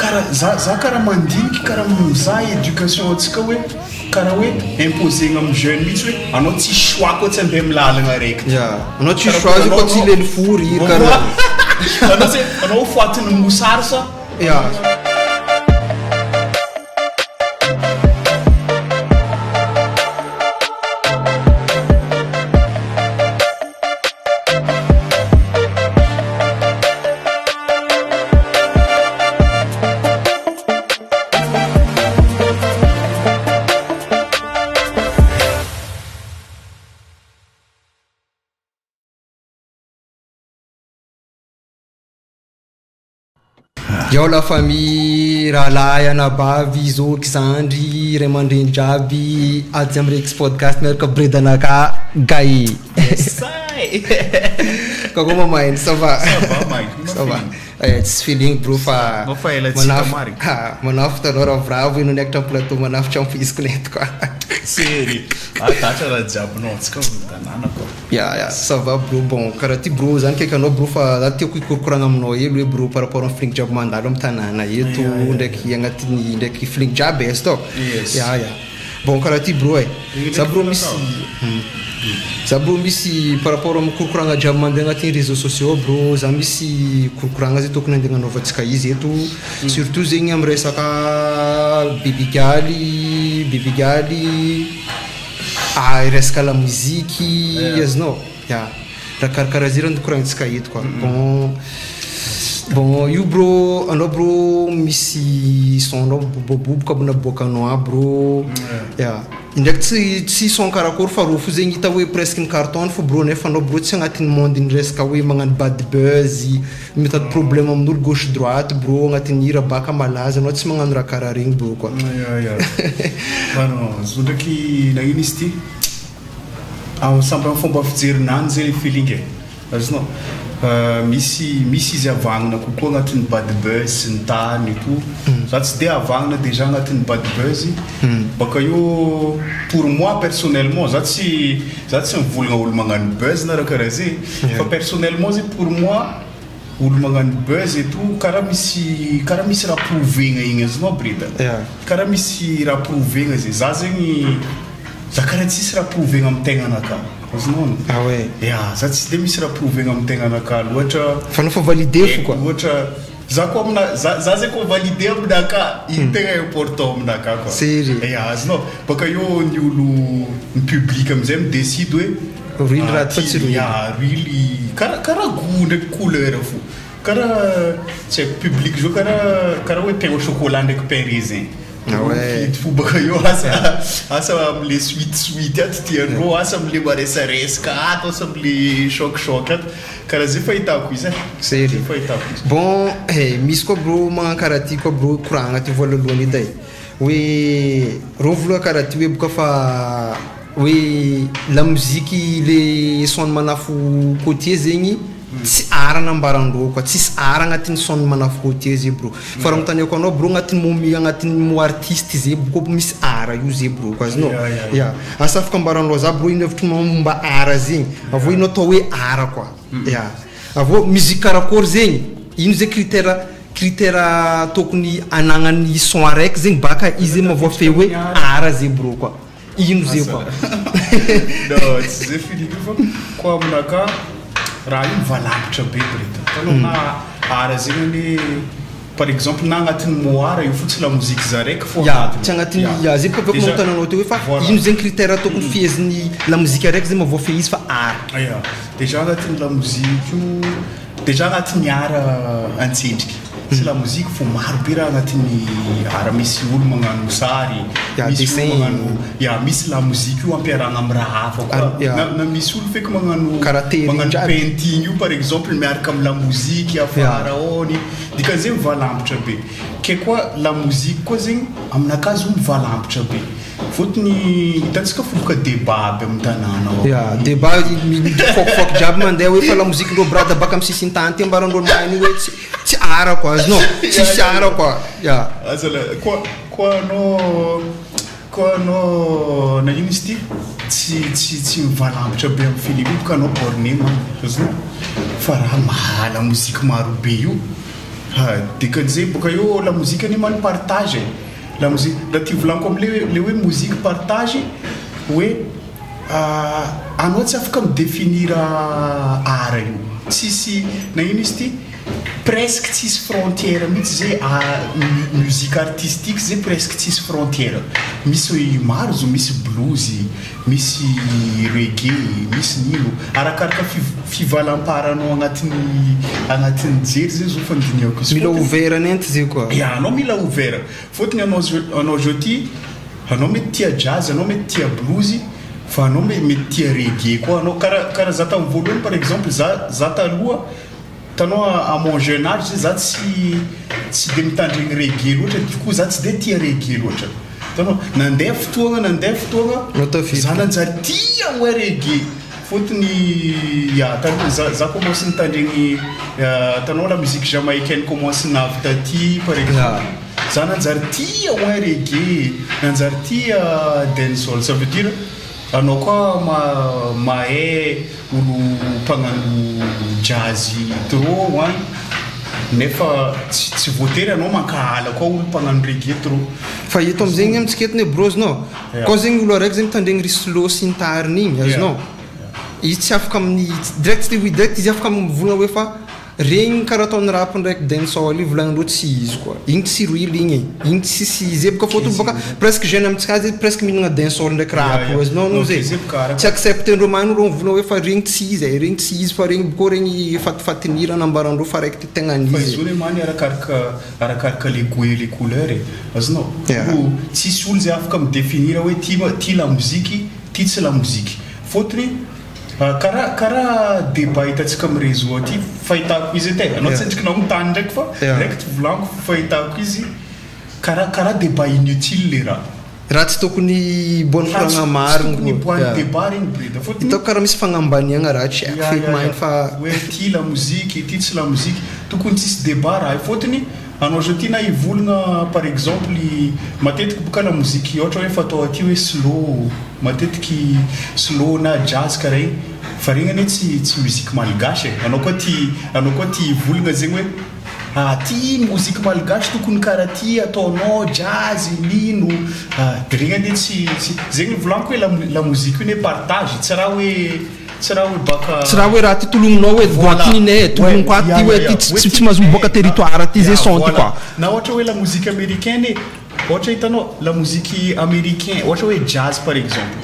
Kara za za kara mandiniky kara mizaha éducation antsika hoe kara hoe imposer-na amin'ny jeune mihitsy hoe anao tsisy choix koa tsy andeha amin'ny lalagna araiky ty. Ya, anao tsisy choix zay koa tsy lely fory kara. Anao tsy anao ho fatin'ny mosary sa. Ya. Yao la famille, rahalahy, anabavy, zoky, zandry, ray aman-dreny jiaby, aty amin'ny Rex Podcast miaraka Bredanaka Gay. Kako mamainy, ça va? Ça va Mike, Ça va. Eh, tsisy feeling bro fa Mba fa ela tsy hita marigny. Ha, manafotra anao ravoravo ino niakatra amin'ny plateau manafotra ampoiziko nety koa. Sery, ah datra raha jiabinao antsika ao tanàna koa. Ya ya, ça va bro, bon karaha ty bro zany kaiky anao bro fa za tiako hikorokoragna aminao hely hoe bro par rapport amin'ny feeling jiaby mandalo amin'ny tanàna eto ndraiky agnatin'ny ndraiky feeling jiaby est ô. Yes. Ya ya. Bon karaha ty bro e, za bro misy za bro misy par rapport amin'ny korokoragna jiaby mandeha agnatin'ny réseaux sociaux bro, za misy korokoragna zay tokony andeha agnanaovantsika izy eto, surtout zegny amin'ny resaka bibigaly, bibigaly, ah resaka lamoziky azonao, ya raha karakaraha zay raha no koragnintsika eto koa, bon bon io bro anao bro misy son-nao miboboboboka aby naboakanao aby bro, ya indraiky tsy tsy son karakory fa rô fo zegny hita hoe presque ni-carton fo bro nefa anao bro tsy agnatin'ny monde-n'ny resaka hoe magnano bad buzz, mitady problème amin'olo gauche droite bro agnatin'ny hira baka malaza anao tsy magnano raha karaha regny bro koa. Ya ya, fa zo ndraiky nagnino izy ty? Samby amin'ny fomba fijerinany zay le feeling e. Azonao? Misy misy izy havagnina kokoa agnatin'ny bad buzz sy ny tariny et tout. Za tsy de havagnina déjà agnatin'ny bad buzz. Baka eo pour moi personnellement za tsy za tsy mivolagna olo magnano buzz na raha karaha zay fa personnellement zay pour moi olo magnano buzz et tout karaha misy karaha misy raha prouver-gna igny azonao Breda? Karaha misy raha prouver-gna zay. Za zegny Za karaha tsisy raha prouver-gna am tegnanakahy. Azonao an? Ah ouais. Ya, za tsy de misy raha prouver-gna am tegnanakahy loatra. Fa anao fa validé fo Haiko quoi. loatra. Za koa amina, za za zay koa validé aminakahy, iny tegna important aminakahy quoi. Sery. Ya, azonao? Baka eo ny olo, ny public amizay mi-decide hoe Real ah raha ty fa ty tsy real. ya real, karaha karaha gout ndraiky couleur fo. Karaha tsy haiko public zao karaha karaha hoe pain au chocolat ndraiky pain raisin. Ah ouais. Mifidy fo baka eo asa asa amle sweet sweet ato tiandreo asa amle maresaresaka ato asa amle choc choc ato karaha zay fahitako izy e. Zay Zay fahitako izy. Bon eh misy koa bro magnano karaha ty koa bro koragna ty voalohalohany edy e hoe reo voloha karaha ty hoe boka fa hoe lamoziky le son manafo côtier zegny tsy art nambarandreo koa tsisy art agnatin'ny son manafo côtier zay bro fa raha anontaniako anao bro agnatin'ny mot agnatin'ny mot artiste zay boko misy art io zay bro ko azonao ya asa afaka ambaranao za bro ino hevitrinao momba art zegny avy eo ino atao hoe art koa ya avy eo musique karakôry zegny ino zay critère critère tokony anagnan'ny son araiky zegny baka izy zegny mahavoafehy hoe art zay bro koa. Ino zay Asa koa? Non, tsy zay Philippe io fa koa aminakahy raha io mivalapitra be ry Hitanao na art zegny anie par exemple na agnatin'ny mot art io fotsiny lamoziky za raiky fô Ya, agnatiny. tsy agnatin'ny Ya. ya, zay bôka avy eo Déjà magnontany anao teo hoe fa voilà. ino zegny critère tokony fehezin'ny lamoziky araiky zay mahavoafehy izy fa art. Ya, déjà agnatin'ny lamoziky io Déjà agnatin'ny art antsendriky sy lamoziky fô maro be raha agnatin'ny art misy olo magnano sary, Ya, misy olo dessin. magnano ya misy lamoziky io ampiarahagna amin'ny raha hafa koa Ary ya. na na misy olo feky magnano Karaha tery magnano jiaby. painting io par exemple miaraka amin'ny lamoziky afara ao ny dikan'izay mivalambotra be ke koa lamoziky koa zegny aminakahy zao mivalambotra be. Fotony hitantsika foboka débat aby amin'ny tanàna ao. Ya, débat mifofofoky jiaby mandeha hoe fa lamozikindreo brada baka amin'ny sisintany ty ambarandreo mahay an'io hoe tsy tsy art quoi azonao, tsisy art quoi, ya. Aza la koa koa anao koa anao nagnino izy ity tsy tsy tsy mivalambotra be amin'ny feeling io boka anao borné man azonao fa raha maha lamoziky maro be io. Dikan'izay boka eo la musique anie man partage e. La musique raha ty volaniko amle le hoe musique partage hoe anao tsy afaka mi-définir art io. Tsisy na ino izy ty presque tsisy frontière mihitsy zay musique artistique zay presque tsisy frontière. Misy maro zo misy blues, misy reggae, misy nino arakaraka fivalamparanao agnatin'ny jery zay zo fandinihako izy. Mila ouvert nenty zay koa. Ya, anao mila ouvert. Fôtony anao zao ty anao mety tia jazz, anao mety tia blues, fa anao mety tia reggae koa anao. Karaha za tamin'ny voalohany par exemple za taloha tanao à mon jeune âge zay za tsy de mitandregny reggae loatra, du coup za tsy de tia reggae loatra. Tanao nandeha fotoagna za nanjary tia hoe reggae. Fôtony ya taloha za commence nitandregny tanao la musique jamaïcaine commence navy taty par exemple. Za nanjary tia hoe reggae, nanjary tia dancehall. Ça veut dire anao koa mahay olo mpagnano jazz trop agny nefa tsy voatery anao mankahala koa olo mpagnano reggae trop. Fa eto amizegny amitsika eto ne bro azonao. Koa zegny olo araiky zegny mitandregny ry slow sy ny tariny igny azonao. Izy tsy afaka amin'ny direct direct izy afaka mivolagna hoe fa regny karaha ataon'ny rap ndraiky dancehall io volagnindreo tsy izy koa. Igny tsy real igny e. Igny tsisy izy e bôka fôtony bôka presque jeune amitsika zay presque mihinagna dancehall ndraiky rap io azonao anao zay. Tsy acceptendreo magnano reo mivolagna hoe fa regny tsy izy e, regny tsy izy fa regny bôkô regny fatifatin'hira nambarandreo fa raiky ty tegna Fa izy. izy io many arakaraka le goût et les couleurs e. Azonao. Tsisy olo zay afaka midéfinir hoe ty la musique, ty tsy la musique. Fôtony karaha débat hitantsika amin'ny réseau aty fahitako izy ety. Anao tsy endrikinao mitany ndraiky fa direct volaniko fahitako izy karaha débat inutile le raha. Raha tsy tokony boany koragna marina. Tokony boany débat regny breda. Fôtony hitako karaha misy fagnambaniagna raha tsy haiko feky mahay fa hoe ty la musique, ty tsy la musique. Tokony tsisy débat raha io. Fôtony anao zao ty na hivolagna par exemple matetiky boka la musique ohatra hoe fatao aty hoe slow, matetiky slow na jazz karaha igny. Fa regny anie tsy musique malgache e. Anao koa ty hivolagna zegny hoe ty musique malgache tokony karaha ty ataonao jazz nino. De regny anie tsy zegny volaniko hoe la musique io ne partage tsy raha hoe baka tsy raha hoe raha ty tologninao hoe boatinay tologniko aty ty hoe ty tsy mahazo miboaka territoire ty zay son ty quoi. Na ohatra hoe la musique américaine ohatra hitanao la musique américaine ohatra hoe jazz par exemple,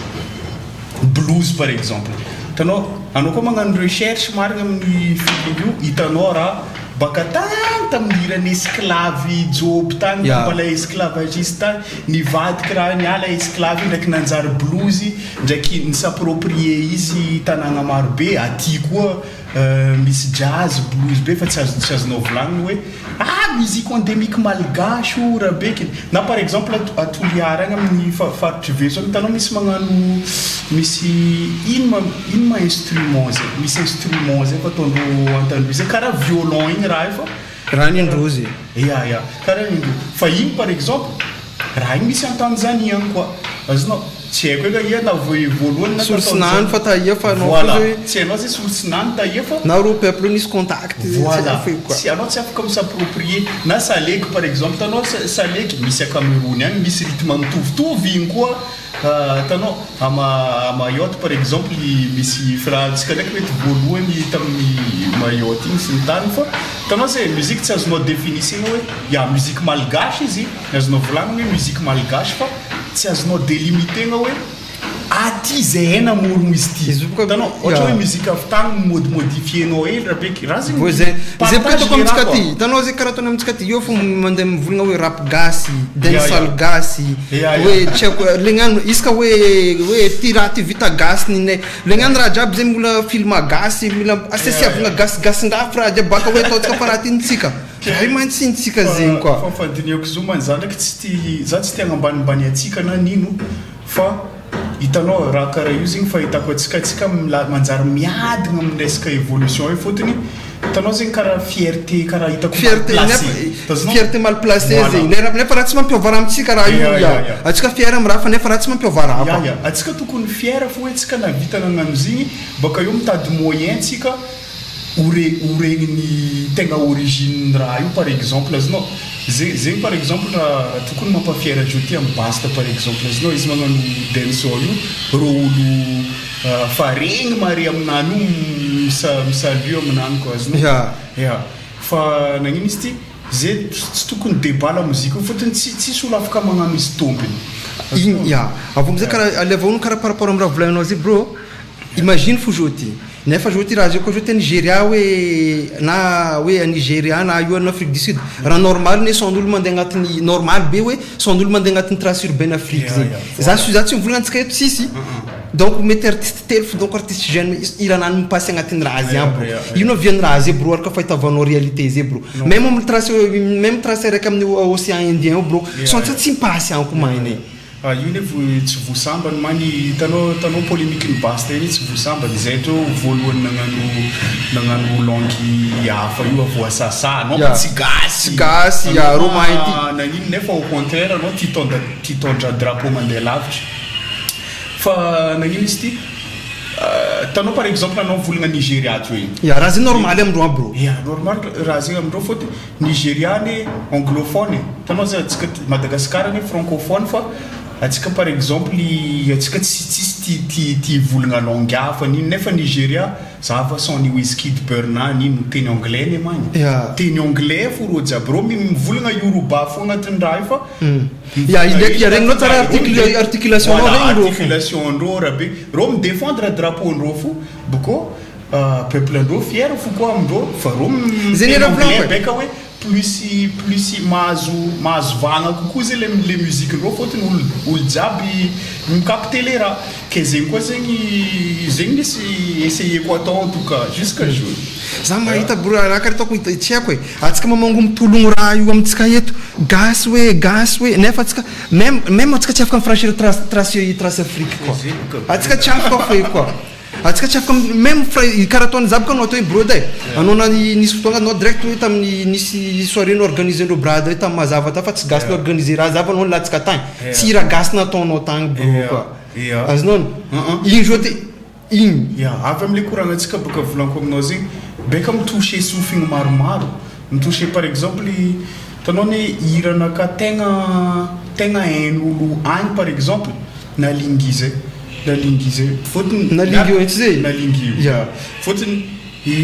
blues par exemple. Hitanao anao koa magnano recherche marina amin'ny feeling io hitanao raha baka tany tamin'ny hiran'ny esclave joby tany mbola esclavagiste tany nivadiky raha niala esclave ndraiky nanjary blues ndraiky nis'approprier izy tanàna marobe aty koa misy jazz blues be fa tsy azonao volagnina hoe musique endémique malgache io raha bekiny. Na par exemple a Toliara agny amin'ny faritry Vezo agny hitanao misy magnano misy ino ma instrument zay misy instrument zay fa ataondreo Antandroy zay karaha violon igny raha io fa raha nindrozy. Ya karaha nindrozy. Fa igny par exemple raha igny misy an-Tanzanie agny koa. Azonao tsy haiko hoe ia na voalohany na Sorosinany fa tahia fa anao Voilà. Tsy hainao zay sorosinany tahia fa na ro peuple nisy contact. Voilà. Tsy anao tsy afaka mis'approprier na salegy par exemple tanao salegy misy a Cameroun agny misy rythme mitovitovy igny koa. Tanao a Mayotte par exemple misy frantsika ndraiky mety voalohany tamin'ny Mayotte igny sy ny tany fa tanao zay musique tsy azonao définissena hoe ya musique malgache izy azonao volagnina hoe musique malgache fa tsy azonao délimitena hoe aty zay hay namorogno izy ty. Izy boka- Tanao ohatra hoe musique avy tany mody modifienao hely raha beky raha zegny Voa zay zay boka ataoko partage amitsika raha ty. koa. Hitanao zay karaha ataony amitsika ty io fo mandeha mivolagna hoe rap gasy, dancehall gasy, Ya. hoe tsy haiko legnano isaka hoe ty raha ty vita gasy ninay. Legnano raha jiaby zay mbola film gasy mila asesiavagna gasigasin-draha fa raha jiaby baka hoe ataontsika fa raha ty nitsika. Raha io mantsy nitsika zegny koa. Fa fandinihako zo man za ndraiky tsy ty za tsy tia agnambanimbany atsika na nino fa hitanao raha karaha io zegny fahitako atsika atsika manjary miadina amin'ny resaka évolution io fôtony hitanao zegny karaha fierté karaha hitako Fierté mal placé. nefa Tazonao? fierté mal placé Voilà. zegny. Nefa raha tsy mampiova raha amitsika raha io Ya, ya. ya, ya. Atsika fier amin'ny raha fa nefa raha tsy mampiova raha Ya, koa. ya. Atsika tokony fier fo hoe tsika navita nagnano zigny baka eo mitady moyen tsika. Ho regniny tegna origine raha io par exemple azonao. Zegny par exemple raha tokony mampafiera azy io ty amin'ny Basta par exemple azonao, izy magnano dancehall io, rô olo fa regny mare aminany io misalue aminany koa azonao. Ya. Fa nagnino izy ty? Ze tsy tokony débat la musique io fôtony tsisy olo afaka magnano izy tompony. Igny ya. Avy amizay karaha alefa ono karaha par rapport amin'ny raha volaninao zay bro. Imagine fo zao ty. Nefa zao ty raha zay koa zao ty Nigeria hoe na hoe a Nigeria na io en Afrique du Sud. Raha normal ne son-olo mandeha agnatin'ny normal be hoe son-olo mandeha agnatin'ny trace urbaine Afrique zegny. Za za tsy mivolagna antsika eto tsisy. Donc mety artiste telo fo donc artiste jeune iranany mipasse agnatin'ny raha zay aby bro. Ino avian'ny raha zay bro araka fahitavanao réalité zay bro. Même amin'ny trace, même trace araiky amin'ny océan Indien io bro. Son tsy mipasse any ko mahay ne. Ah, io nefa tsy voasambany many hitanao polémique ny Basta iny tsy voasambany zay teo voalohany nagnano langue hafa io voasasa anao tsy gasy. Tsy gasy, ya, rô mahay ty. Nagnino nefa au contraire anao tia tondra drapeau mandeha lavitra. Fa nagnino izy ty? Tanao par exemple anao volagna Nigeria teo igny. Ya, raha zay normal amindreo aby bro. Ya, normal raha zay amindreo fôtony Nigeria ne anglophone. Tanao zay antsika Madagascar ne francophone fa antsika par exemple antsika tsisy tia volagna langue hafa nino nefa Nigeria zava son ny Wizkid Burna nino teny anglais ne many. Teny anglais fo rô jiaby rô mivolagna Yoruba fo agnatin'ny raha io fa Ya, izy ndraiky regninao tsara articulation nao regny rô. Articulation ndrô raha be. Rô midéfendre drapeau ndrô fo boko peuple ndrô fier fo koa amindrô fa rô Zegny raha volaniko e. Beka hoe plus mahazo vahana kokoa zay le musique ndrô fôtony olo jiaby mikapte le raha. Ke zegny koa zegny misy essayeko atao en tout cas jusqu'à jour. Za mahita bro raha karaha ataoko hita tsy haiko e. Antsika mamango mitologno raha io amintsika eto. Gasy hoe, gasy hoe nefa antsika même antsika tsy afaka mifranchir trace Afrique quoi. Antsika tsy afaka foe quoi. Antsika tsy afaka même karaha ataony za boka anao atao hoe bro edy e. Anao na nisy fotoagna anao direct hoe tamin'ny nisy soirée norganiser-ndreo brada hoe tamin'ny mazava ta fa tsy gasy norganiser raha zava anao nilatsaka tagny. Tsy raha gasy nataonao tagny bro quoi. Azonao? Igny zao ty igny. Ya, avy am'le koragnantsika boka volaniko aminao zegny, beka mitoucher sofigny maromaro. Mitoucher par exemple hitanao ny hiranaka tegna hain'olo agny par exemple Nalingi zay. Nalingi zay. Fôtony Nalingi io mihitsy zay? Nalingi io. Ya. Fôtony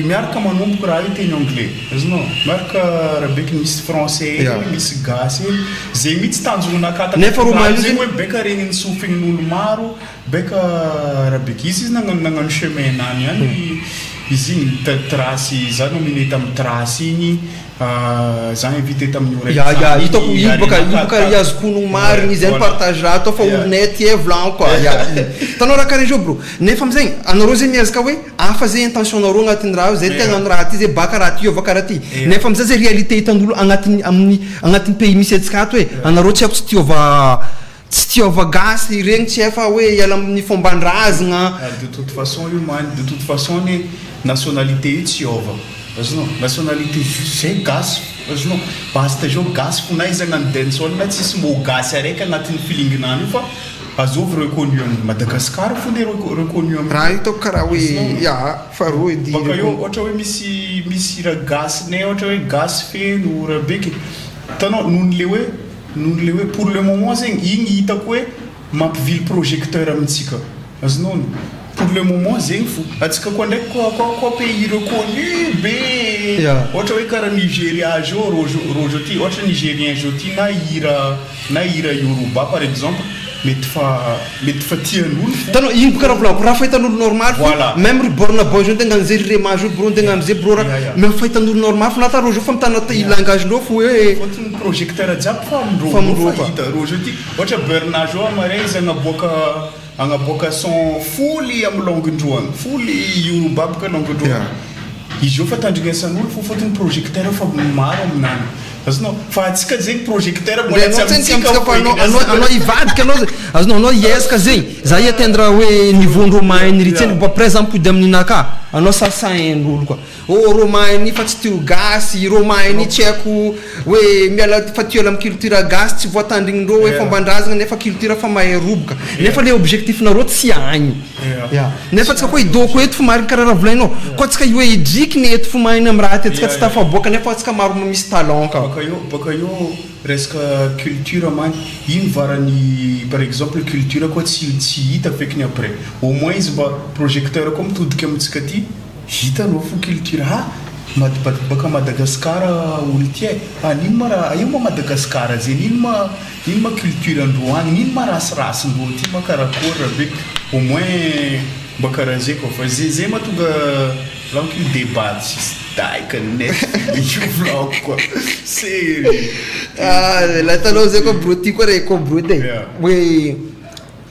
miaraka manomboka raha io teny anglais. Azonao? Miaraka raha beky misy français misy gasy. Zay mihitsy tanjona Nefa rô mahay zegny hoe beka regnin'ny sofinin'olo maro, beka raha beky izy nagnano chemin nany ihany. Izy igny trace za nominé tamin'ny trace igny. Za invité tamin'ny Ya, ya, hitako io baka azoko ono marigny izy partage raha atao fa olonay aty e volaniko quoi. Ya. Hitanao raha karaha zao bro. Nefa amizay anareo zay miezaka hoe hafa zay intention nareo agnatin'ny raha io zay te hagnano raha ty zay baka raha ty ova karaha ty. Nefa amizay zay réalité hitan'olo agnatin'ny amin'ny agnatin'ny pays misy antsika ato hoe anareo tsy haiko tsy tiova gasy regny tsy efa hoe hiala amin'ny fomban-drazagna. De toute façon io man, de toute façon ny nationalité io tsy ova. Azonao? Nationalité zay gasy. Azonao? Basta zao gasy fo na izy hagnano dancehall na tsisy mot gasy araiky agnatin'ny feeling-nany io fa azovy reconnu amin'ny Madagascar fo ne reconnu amin'ny Raha io ataoko karaha hoe ya fa ro edy. Baka eo ohatra hoe misy raha gasy ohatra hoe gasy feno raha beky. Hitanao noho le hoe pour le moment zegny igny hitako hoe mampivily projecteur amintsika. Azonao? Pour le moment zegny fo. Antsika koa ndraiky koa pays reconnu be. Ohatra hoe karaha Nigeria zao rô zao ty, ohatra Nigérien zao ty na hira Yoruba par exemple mety fa tian'olo fo. Hitanao igny boka raha volaniko raha fahitan'olo normal fo. Même ry Burna Boy zao tegna amizay ry Rema zao bro tegna amizay bro raha même fahitan'olo normal fo na ta rô zao fa mitana langage ndreo fo hoe Fôtony projecteur jiaby fa amindreo Fa amindreo fa hita rô zao ty. Ohatra Burna zao amare izy agnaboaka son foly amy langue-ndreo agny. Foly Yoruba boka langue-ndreo. Izy io fa tandrignesan'olo fo fôtony projecteur fa maro aminany. Azonao? Fa antsika zegny projecteur mbola tsy amintsika fa anao hivadika anao zay. Azonao anao hiezaka zegny. Za hi atteindre hoe niveau ndreo mahay ny ritseny après za mipody amin'inaka. Anao sasain'olo koa. Oh rô mahay an'io fa tsy tia ho gasy, rô mahay an'io tsy haiko hoe miala fa tia hiala amin'ny culture gasy, tsy voatandrignindrô hoe fomban-drazagna nefa culture fa mahay roboka. Nefa le objectif-nareo tsy agny. Ya. Nefa antsika koa idôko eto fo marigny karaha raha volaninao. Koa antsika io hoe idriky ny eto fo mahay amin'ny raha ty antsika tsy tafaboaka nefa antsika maro misy talent ka. Baka eo, baka eo resaka culture many, ino varany par exemple culture koa tsy tsy hita fekiny après. Au moins izy mba projecteur koa mitodika amintsika aty, hitanao fo culture ha mad baka Madagascar olo ty e, ah n'ino ma raha io ma Madagascar zegny, ino ma ino ma culture ndreo agny, ino ma race race ndreo aty ma karakory raha be, au moins mba karaha zay koa fa zay zay mahatonga volaniko io débat tsisy daika net io volaniko koa sérieux. Ah, la hitanao zay koa bro ty koa re koa bro edy e. Hoe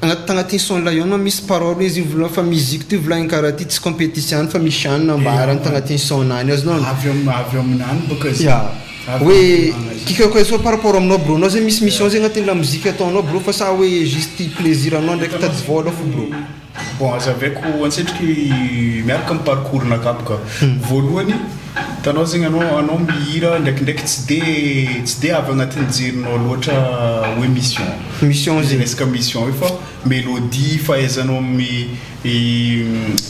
agnaty tagnatin'ny son Lion misy parole izy mivolagna fa musique ty volagniny karaha ty tsy compétition fa misy hanina ambarany tagnatin'ny son any azonao. Avy am avy aminany bôka zay. Ya. Hoe kikako so par rapport aminao bro, anao zay misy mission zay agnatin'ny la musique ataonao bro fa sa hoe juste plaisir anao ndraiky tady vôla fo bro. Bon azavaiko antsetriky miaraka amin'ny parcours-nakahy boka. Voalohany, hitanao zegny anao anao mihira ndraikindraiky tsy de tsy de avy agnatin'ny jerinao loatra hoe mission. Mission zegny. Resaka mission io fa mélodie, fahaizanao mi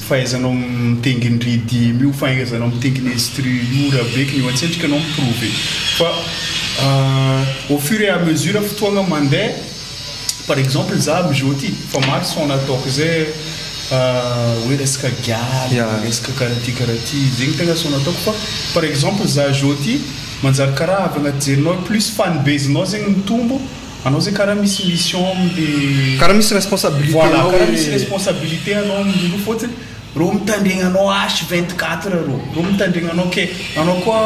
fahaizanao mitenginy rythme io, fahaizanao mitenginy instru io, raha bekiny io antsetriky anao mi-prouver. Fa au fur et à mesure fotoagna mandeha, par exemple za amizao ty fa maro son nataoko zay hoe resaka gialy, resaka karaha ty karaha ty, zegny tegna son nataoko fa par exemple za zao ty manjary karaha avy agnaty jerinao plus fanbase-nao zegny mitombo, anao zegny karaha misy mission amle Karaha misy responsabilité voilà, anao karaha hoe misy responsabilité anao amin'olo fôtony rô mitandregny anao H24 rô, rô mitandregny anao ke anao koa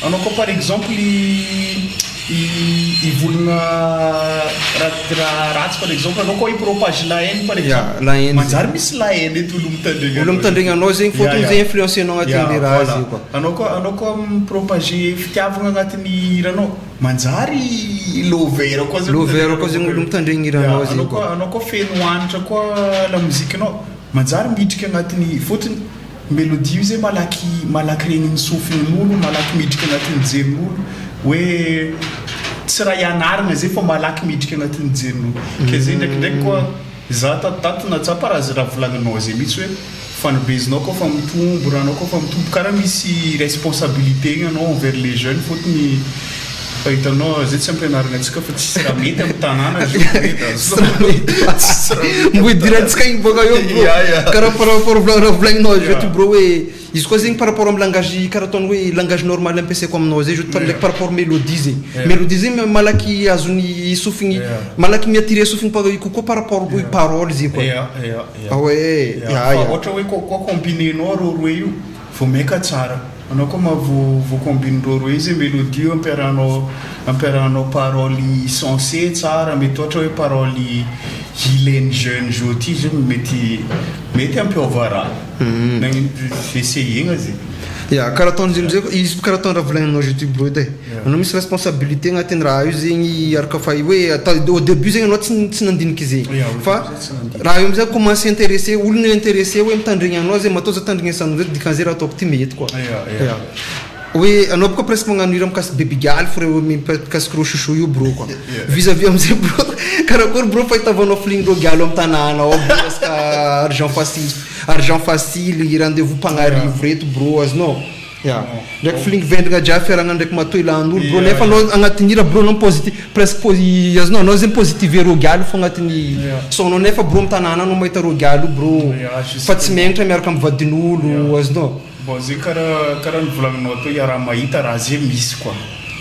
anao koa par exemple hivolagna raha ratsy par exemple anao koa hi-propage la haine par exemple Ya, la haine manjary misy la haine eto olo mitandregny Olo mitandregny anao zegny fôtony zegny influencenao agnatin'le raha voilà. zegny koa. Anao koa anao koa mi-propager fitiavagna agnatin'ny hiranao manjary lover koa zegny Lover koa zegny olo mitandregny hiranao Ya, zegny anao koa koa. anao koa feno hanitra koa la musique-nao manjary midriky agnatin'ny fôtony mélodie io zay malaky malaky regnin'ny sofin'olo, malaky midriky agnatin'ny jerin'olo hoe tsy raha ianarana zay fa malaky midriky agnatin'ny jerin'olo. Ke zay ndraikindraiky koa za tatotato nahatsapa raha raha volagninao zay mihitsy hoe fanbezinao koa fa mitombo, rahanao koa fa mitombo karaha misy responsabilité igny anao envers les jeunes fôtony fa hitanao zay tsy ampianarina antsika fa tsisy raha mety amin'ny tanàna zio tsisy raha mety Mbo idirantsika igny bôka eo bro. Ya, ya. Karaha par rapport raha volagninao Ya. ty bro hoe izy koa zegny par rapport amin'ny langage karaha ataony hoe langage normal ampiasaiko aminao zay je Ya. par rapport mélodie zegny. Ya. Mélodie zegny malaky azony sofigny Ya. malaky mi-attirer sofigny kokoa par rapport hoe parole zegny koa. Ya, ya, ya. Ah ouais, Ya, ya, fa ya. ohatra hoe koa combinenao rô roe io vao maika tsara anao koa ma vo vo combine rô roe izy mélodie io ampiarahanao ampiarahanao parole sensé tsara mety ohatra hoe parole ilain'ny jeune zao ty izy mety mety ampiova raha nagnino essayegna zay. Ya, karaha ataon'izy amizay koa izy karaha ataony raha volagninao je bro edy e. Anao misy responsabilité agnatin'ny raha io zegny araka fa hoe atao au début zegny anao tsy tsy nandiniky zegny. Ya, au Fa début tsy nandiniky. raha io amizay commencé intéressé olona intéressé hoe mitandregny anao zay matoa za tandrignesanao zay dikan'izay raha ataoko ty mety koa. Ya, ya. Ya. Hoe anao boka presque magnano hira mikasiky baby gal fo reo mikasiky rô chouchou io bro koa. Vis-à-vis amizay bro karakory bro fahitavanao feeling rô gialo amin'ny tanàna ao bro resaka argent facile argent facile rendez-vous mpagnarivo reto bro azonao. Ya. Ndraiky feeling vendrana jiaby fiarahana ndraiky matoy lahan'olo bro Ya, nefa ya. anao agnatin'ny hira bro anao positif presque posi azonao anao zegny positive rô gialo fo agnatin'ny Ya. son-nao nefa bro amin'ny tanàna anao mahita rô gialo bro Ya, juste. fa tsy miagnatra miaraka amin'ny vadin'olo Ya. azonao. Bon zay karaha karaha nivolagninao teo iaraha mahita raha zay misy koa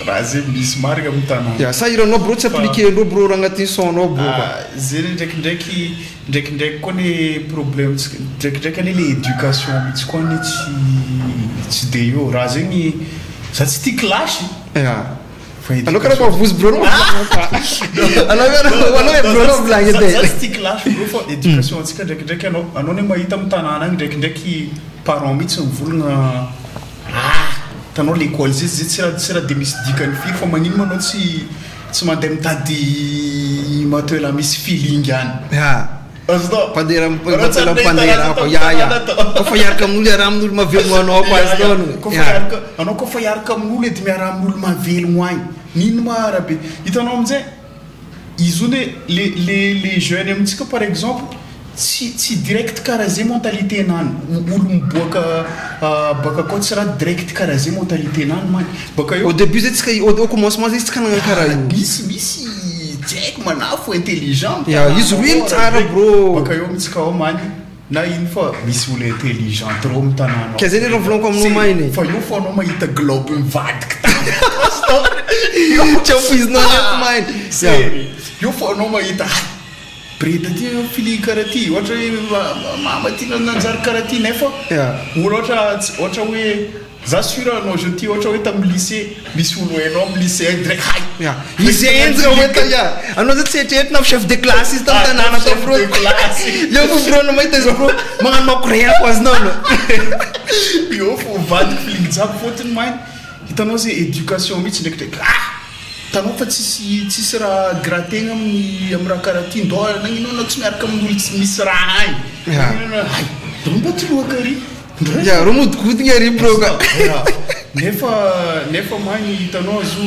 raha zay misy marina amin'ny tanàna. Ya, sa hiranao bro tsy appliquer-ndreo bro raha agnatin'ny son-nao bro koa. Ah, zay ndraikindraiky ndraikindraiky koa ny problème tsika ndraikindraiky anie le éducation mihitsy koa anie tsy tsy de eo raha zegny za tsy tia clash Ya. fa Anao karaha mavozo bro anao anao anao bro anao volagny Za edy. za tsy tia clash bro fa éducation antsika ndraikindraiky anao anao ne mahita amin'ny tanàna agny ndraikindraiky parent mihitsy mivolagna ah hitanao l'école zay zay tsy raha tsy raha de misy dikany firy fa magnino ma anao tsy tsy mandeha mitady matoela misy feeling any. Ya. Azonao? Mpandeha Anao tsy ary nahita mpandeha raha raha koa tamin'ny ya ya tanàna tao. Koa fa hiaraka amin'olo iaraha amin'olo mahavelogno anao koa Ya, azonao ya. no Koa fa ya. hiaraka anao koa fa hiaraka amin'olo edy miaraha amin'olo mahavelogno agny. Nino ma rabe. Hitanao amin'izay izy io ne le jeune amintsika par exemple tsy direct karaha zay mentalité nany. Olo miboaka baka akao tsy raha direct karaha zay mentalité nany man. Baka Au eo début zay tsika au commencement zay tsika nagnano karaha io. Misy tsy haiko manafo intelligent Ya, tanàna izy roe ao tsara rabe. bro. Baka eo amintsika ao many na ino fa misy olo intelligent trop amin'ny tanàna ao. Ka zay le raha volaniko aminao mainy. Fa io fo anao mahita globe mivadiky tampoka. Tsy ampoizinao nefo mainy. Ya. Sery. Io fo anao mahita breda ty fili karaha ty ohatra hoe mama ty nanjary karaha ty nefa Ya. olo ohatra ohatra hoe za sûr anao je ty ohatra hoe tamin'ny lycée misy olo hainao amin'ny lycée agny direct hay. Ya. Izy enjika hoe ta ya. Anao zay tsy eritreretina chef de classe izy tamin'ny Ah, tanàna tao chef bro. de classe. Io fo bro anao mahita izy bro magnano makorea ko azonao no. Io fo mivadiky feeling jiaby fôtony mainy hitanao zay éducation mihitsy ndraikidraiky ah hitanao fa tsisy raha grategna amin'ny raha karaha ty ndô nagnino anao tsy miaraka amin'olo tsy misy raha agny. Ya. Nagnino anao hay ndô mba ty loaka ary. Ya, ro modikodiny ary bro ka. Ya. Nefa mainy hitanao zo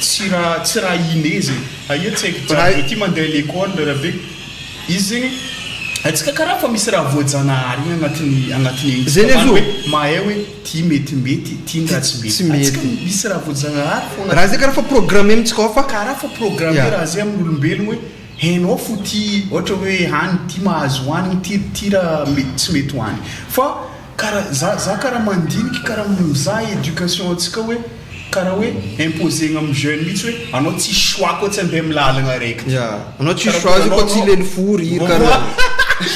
tsy raha inné zegny. Aia tsy haiko jiaby Raha ty mandeha à l'école raha be. Izy zegny atsika karaha fa misy raha voajanahary igny agnatiny igny. Zay ne zo. Hoe mahay hoe ty metimety, ty raha tsy mety. Tsy mety. Atsika misy raha voajanahary fo Raha zay karaha fa programmé amintsika ao fa karaha fa programmé Ya. raha zay amin'olombelogno hoe hainao fo ty ohatra hoe hany ty mahazo hoanigny ty raha tsy mety hoanigny. Fa karaha za karaha mandiniky karaha mizaha éducation antsika hoe karaha hoe imposegna amin'ny jeune mihitsy hoe anao tsy choix koa tsy andeha amin'ny lalagna araiky ty. Ya, anao tsy Karaha choix koa tsy anao- leny fory karaha.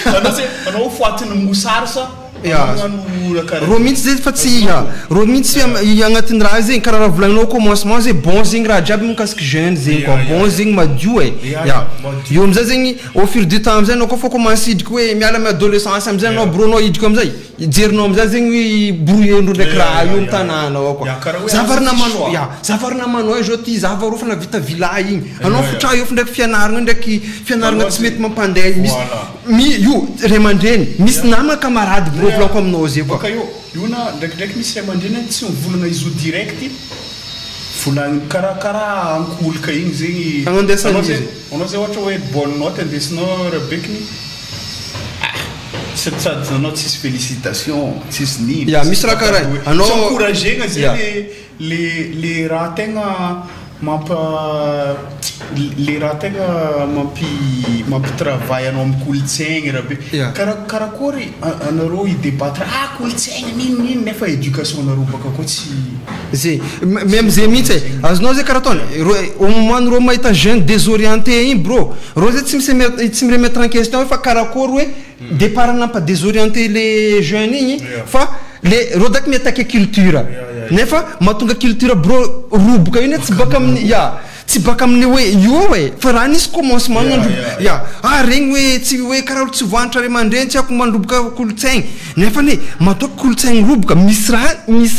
Anao zay anao foatiny mosary sa Ya. anao magnano raha karaha Ro mihitsy zay fa tsy ya. Ro mihitsy agnatin'ny raha zegny karaha raha volagninao au commencement zay bon zegny raha jiaby mikasiky jeune zegny koa. Ya, ya. Bon zegny madio e. Ya, Ya. ya, madio. Eo amizay zegny au fur du temps amizay anao koa fa commence hidriky hoe miala amin'ny adolescence amizay anao Ya. bro anao hidriky amizay. Jerinao amizay zegny hoe brouillé-ndreo ndraiky Ya, raha ya, io ya. amin'ny tanàna ao koa. Ya, karaha hoe Za vary aza namanao, choix. ya, za vary namanao e zao ty, za vary fa navita villa igny. Anao Ya, ya. fotra eo fa ndraiky fianaragna ndraiky fianaragna Anao tsy zay- mety mampandeha misy Voilà. mi io ray aman-dreny misy nama camarade bro Ya. volaniko aminao zay koa. Baka io, io na ndraikidraiky misy ray aman-dreny tsy mivolagna izy io direct volagny karaha ankolika igny zegny. Agnandesana Anao izy. anao zay ohatra hoe bonne note andesinao rabekiny. Sady anao tsisy félicitation, tsisy nino. Ya, misy raha karaha io. Anao- Tsy encouragena zay Ya. le raha tegna mampa le raha tegna mampitravaille anao amin'ny kolontsaigny raha be. Ya. Karakory anareo hi-débattre, ah, kolontsaigny, nino, nino, nefa éducation anareo baka koa tsy Zay, même zay mihitsy e. Azonao zay karaha ataony, ro, au moment reo mahita jeune désorienté igny bro, reo zay tsy mi-se met-, tsy mi-remettre en question hoe fa karakory hoe départ nampa désorienté les jeunes igny, Ya. fa le reo daky mi-attaquer culture. Ya, ya, ya. Nefa mahatonga culture bro roboka io ne tsy baka amin'ny, ya, tsy baka amin'ny hoe io e, fa raha nisy commencement Ya, nandro- ya, ya. ya. Ah, regny hoe tsy hoe karaha olo tsy voanitra ray aman-dreny, tsy haiko mandroboka kolontsaigny. Nefa ne matoa kolontsaigny roboka, misy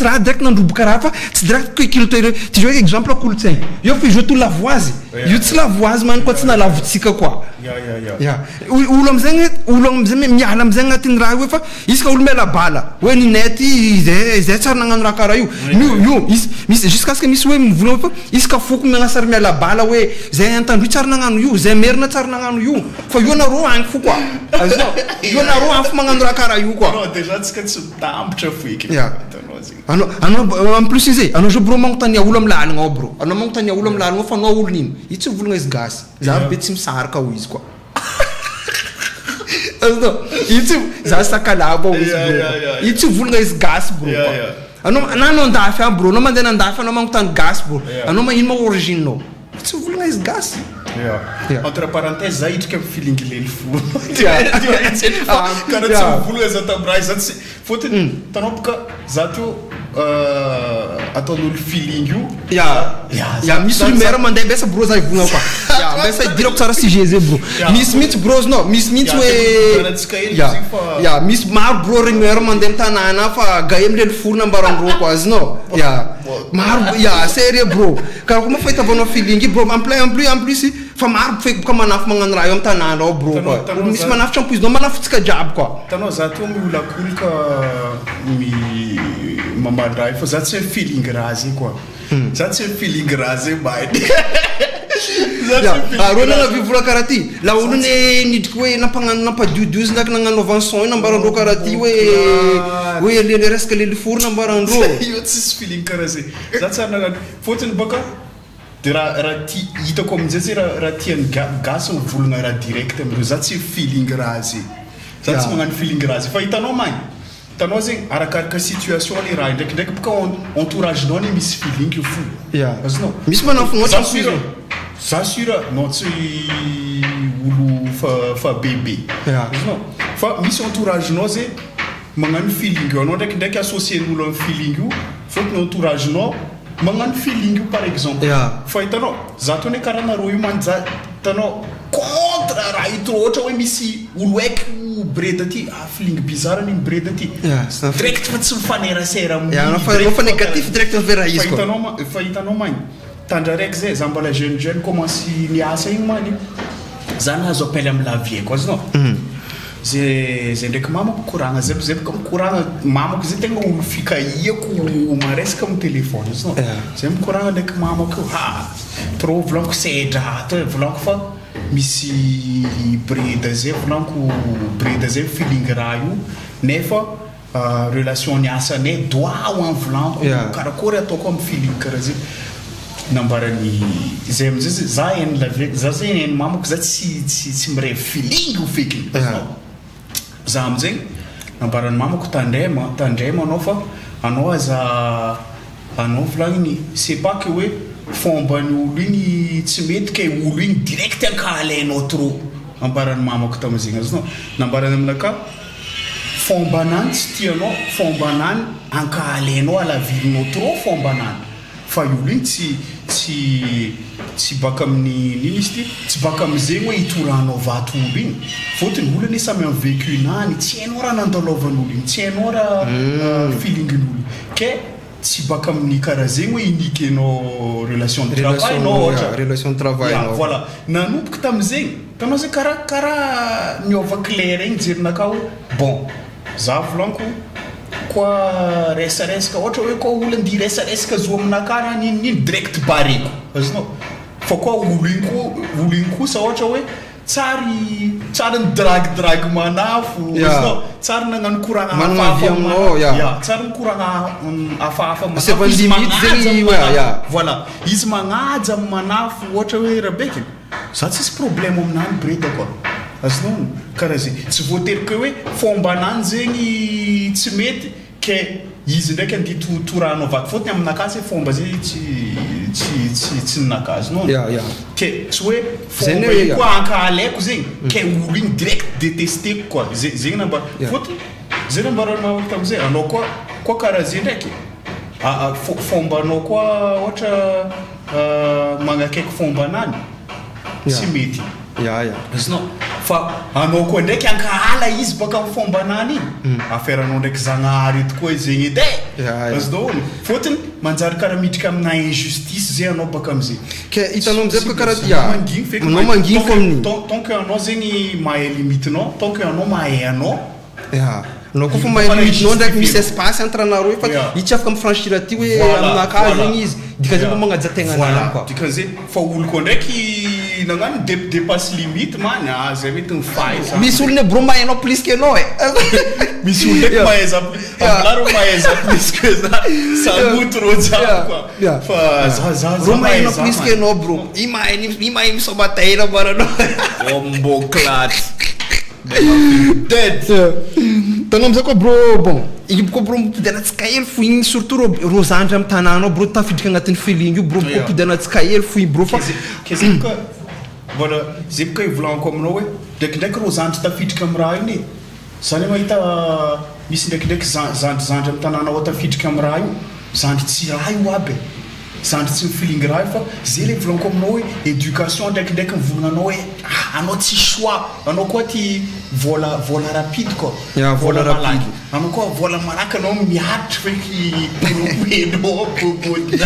raha direct nandroboka raha fa tsy direct hoe culture. Ty zao exemple kolontsaigny. Io fa izy io to lavoazy. Ya. Io tsy lavoazy man koa tsy nalavontsika koa. Ya, ya, ya. Ya. Olo amizay, olo amizay miala amizay agnatin'ny raha io fa isaka olo miala bala. Hoe ninay ty, izay tsara nagnano raha karaha io. Ya. Io, io, isy, misy, jusqu'à ce que misy hoe mivolagna fa isaka foko miagnasary miala bala hoe zay Antandroy tsara nagnano io, zay Merina tsara nagnano io. Fa io anareo agny fo koa. Azonao? Io anareo agny fo magnano raha karaha io koa. Non, déjà tsika tsy mitambatra fo eky. Ya. Hitanao zegny. Anao, anao, en plus izy, anao zao bro magnontany olo amin'ny lalagna ao bro. Anao magnontany olo amin'ny lalagna ao fa anao olo nino. Io tsy mivolagna izy gasy. Za Ya. be tsy misaraka ho izy koa. Azonao? Io tsy, za sakalava ho izy Ya, bro. ya, ya, ya. Io tsy mivolagna izy gasy bro Ya, koa. ya. Anao, na anao andafy any bro, anao mandeha andafy anao magnontany gasy bro. Ya. Anao ino ma origine nao? Tsy mivolagna izy gasy. Ya. Ya. Entre parenthèses, za hidrika amin'ny feeling lely fo. Ya. Fa karaha tsy Ya. mivolagna za tamin'ny raha za tsy fôtony hitanao boka za teo ataon'olo feeling io. Ya. Ya, Ya, misy rumeur mandeha mbesa bro za ivolagna koa. Ya, mbesa idirako tsara sujet zay bro. Ya. Misy mihitsy bro no, misy mihitsy Ya, hoe tena karahantsika hely Ya. izy io fa- Ya, misy maro bro rumeur mandeha amin'ny tanàna fa gahe amin'ny lely forona ambarandreo koa azonao. Ya. Bon. Maro, ya, sérieux bro. Karaha koa moa fahitavanao feeling io bro, en plein, en plus, en plus. Fa maro feky boka manafo magnano raha io am tanàna ao bro Tanao koa. tanao Misy za manafo tsy ampoizinao manafotsika jiaby koa. Tanao za tô miolakolaka mi mamaly raha io fa za tsy mi-feeling raha zay koa. Za tsy mi-feeling raha zay mahay. Za tsy Ya, mi-feeling arô raha nana zay. vola karaha ty. La Za olo tsy ne nidriky hoe nampagnano nampadiodio izy ndraiky nagnanaovany son io nambarandreo karaha ty hoe hoe le le resaka leliforo nambarandreo. Io tsisy feeling karaha zay. Za tsy ary nagnano fôtony bôka de raha raha ty hitako aminjay zay raha raha tian'ny ga- gasy mivolagna raha direct amindreo. Za tsy mi-feeling raha zay. Za tsy Ya. magnano feeling raha zay. Fa hitanao magny, hitanao zegny arakaraka situation le raha ndraikindraiky bôka entourage-nao anie misy feeling io fo. Ya. Azonao? Misy manafo Za tsy sûr, ampoizina. za sûr non tsy olo fa fa bebe. Ya. Azonao? Fa misy entourage-nao zay magnano feeling io. Anao ndraikindraiky associer-n'olo amin'ny feeling io, fôtony entourage-nao magnano feeling io par exemple. Ya. Fa hitanao, za tô ne karaha nareo io man za hitanao contre raha io trop ohatra hoe misy olo haiko breda ty, ah feeling bizarre an'igny breda ty. Ya. Direct fa tsy mifanerasera Ya, amin'igny anao fa anao direct fa fa négatif direct envers fa izy koa. hitanao ma fa hitanao magny tandra raiky zay za mbola jeune jeune commence niasa igny many za nahazo appel amin'ny la vie ko azonao zay zay ndraiky mamako koragna zay zay boka mikoragna mamako zay tegna olo fikahiako maresaka amin'ny téléphone azonao Ya. zay mikoragna ndraiky mamako io ha trop volaniko sedra ato e volaniko fa misy breda zay volaniko breda zay feeling raha io nefa relation niasanay doit ho any volaniko Ya. karakory ataoko amin'ny feeling karaha zay nambarany zay amizay zay za hainy la vie za zay hainy mamako za tsy tsy tsy mirevy feeling io fekiny Ya. za amizay nambarany mamako tandrema tandrema anao fa anao aza anao volagniny c'est pas que hoe fombany olo igny tsy mety ke olo igny direct ankahalainao trop ambarany mamako tamizegny azonao nambarany aminakahy fombanany tsy tianao fombanany ankahalainao alavirinao trop fombanany fa olo igny tsy tsy tsy baka amin'ny nino izy ty tsy baka amizegny hoe itoranao vato olo igny fôtony olo anie samy amin'ny vécu-nany tsy hainao raha nandalovan'olo igny tsy hainao raha feeling-n'olo igny ke tsy baka amin'ny karaha zegny hoe inikenao relation de travail Relation nao ohatra ya, relation de travail Ya, nao. voilà nanomboka tamizegny tanao zay karaha karaha niova clair igny jerinakahy hoe bon za volaniko koa resaresaka ohatra hoe koa olo andeha hiresaresaka zo aminakahy raha ninonino direct bareko azonao fa koa olo igny koa olo igny kosa ohatra hoe tsary tsary nidragidragy manafo Ya. azonao tsary nagnano koragna Manana hafahafa avis aminao, ya. Ya, tsary mikoragna hafahafa C'est manafo pas izy limite magnaja zegny, amin'ny ouais, manafo. ya. Voilà, izy magnaja amin'ny manafo ohatra hoe rabeky za tsisy problème aminany breda koa azonao karaha zay tsy voatery ke hoe fombanany zegny tsy mety ke izy ndraiky andeha toranao vato fôtony aminakahy zay fomba zay tsy tsy tsy tsy ninakahy azonao Ya, ya. ke tsy hoe Zay fomba ne hoe, iny ya. koa ankahalaiko zegny ke olo igny direct détesteko koa zay zegny namba Ya. fôtony zay nambarany mamako tamizay anao koa koa karaha zay ndraiky fombanao koa ohatra magnakaiky fombanany Ya. tsy mety Ya, ya. azonao fa anao koa ndraiky ankahala izy baka amin'ny fombanany igny affaire-nao ndraiky zagnahary eto koa zegny edy e Ya, ya. azonao hono fôtony manjary karaha miditra amina injustice zay anao baka amizay Ke hitanao amizay boka karaha ya. manginy feky Anao manginy fo amin'igny. tant que anao zegny mahay limite-nao tant que anao mahay anao Ya. Anao koa fa Io mahay fa limite-nao ndraiky misy justifié. espace entre anareo fa Ya. io tsy afaka mifranchir aty hoe Voilà, aminakahy voilà. zegny izy. Dikan'izay Ya. mba magnaja tegna Voilà. anany koa. Dikan'izay fa olo koa ndraiky nagnano dépasse limite many ah zay mety mifahy za. Misy olona bro mahay anao plus que anao e. misy olo ndraiky Ya. mahay za Ya. amilaro mahay za plus que za sanoto rô jiaby Ya. koa Ya. fa za za za Rô mahay mahay anao za plus que anao bro. I mahay i mahay misomatahira maranao. Omboclate dead Tanao amizay koa bro bon io koa bro mipody anatsika hely fo igny surtout rô rô zandry amy tanàna ao bro tafiditra agnatin'ny feeling io bro Ya. mipody anatsika hely fo igny bro fa ke zay boka mbola zay boka ivolaniko aminao hoe ndraikindraiky rô zandry tafiditra amy raha iny e za le mahita misy ndraikindraiky zandry zandry amy tanàna ao tafiditra amy raha io zandry tsy raha io aby e zandry tsy mifilingy raha io fa zay le volaniko aminao hoe éducation ndraikindraiky mivolagna anao hoe ah, anao tsy choix anao koa ty vola vola rapide koa Ya, vola malaky. rapide. Anao koa vola malaky anao miaritry feky robenao bobony.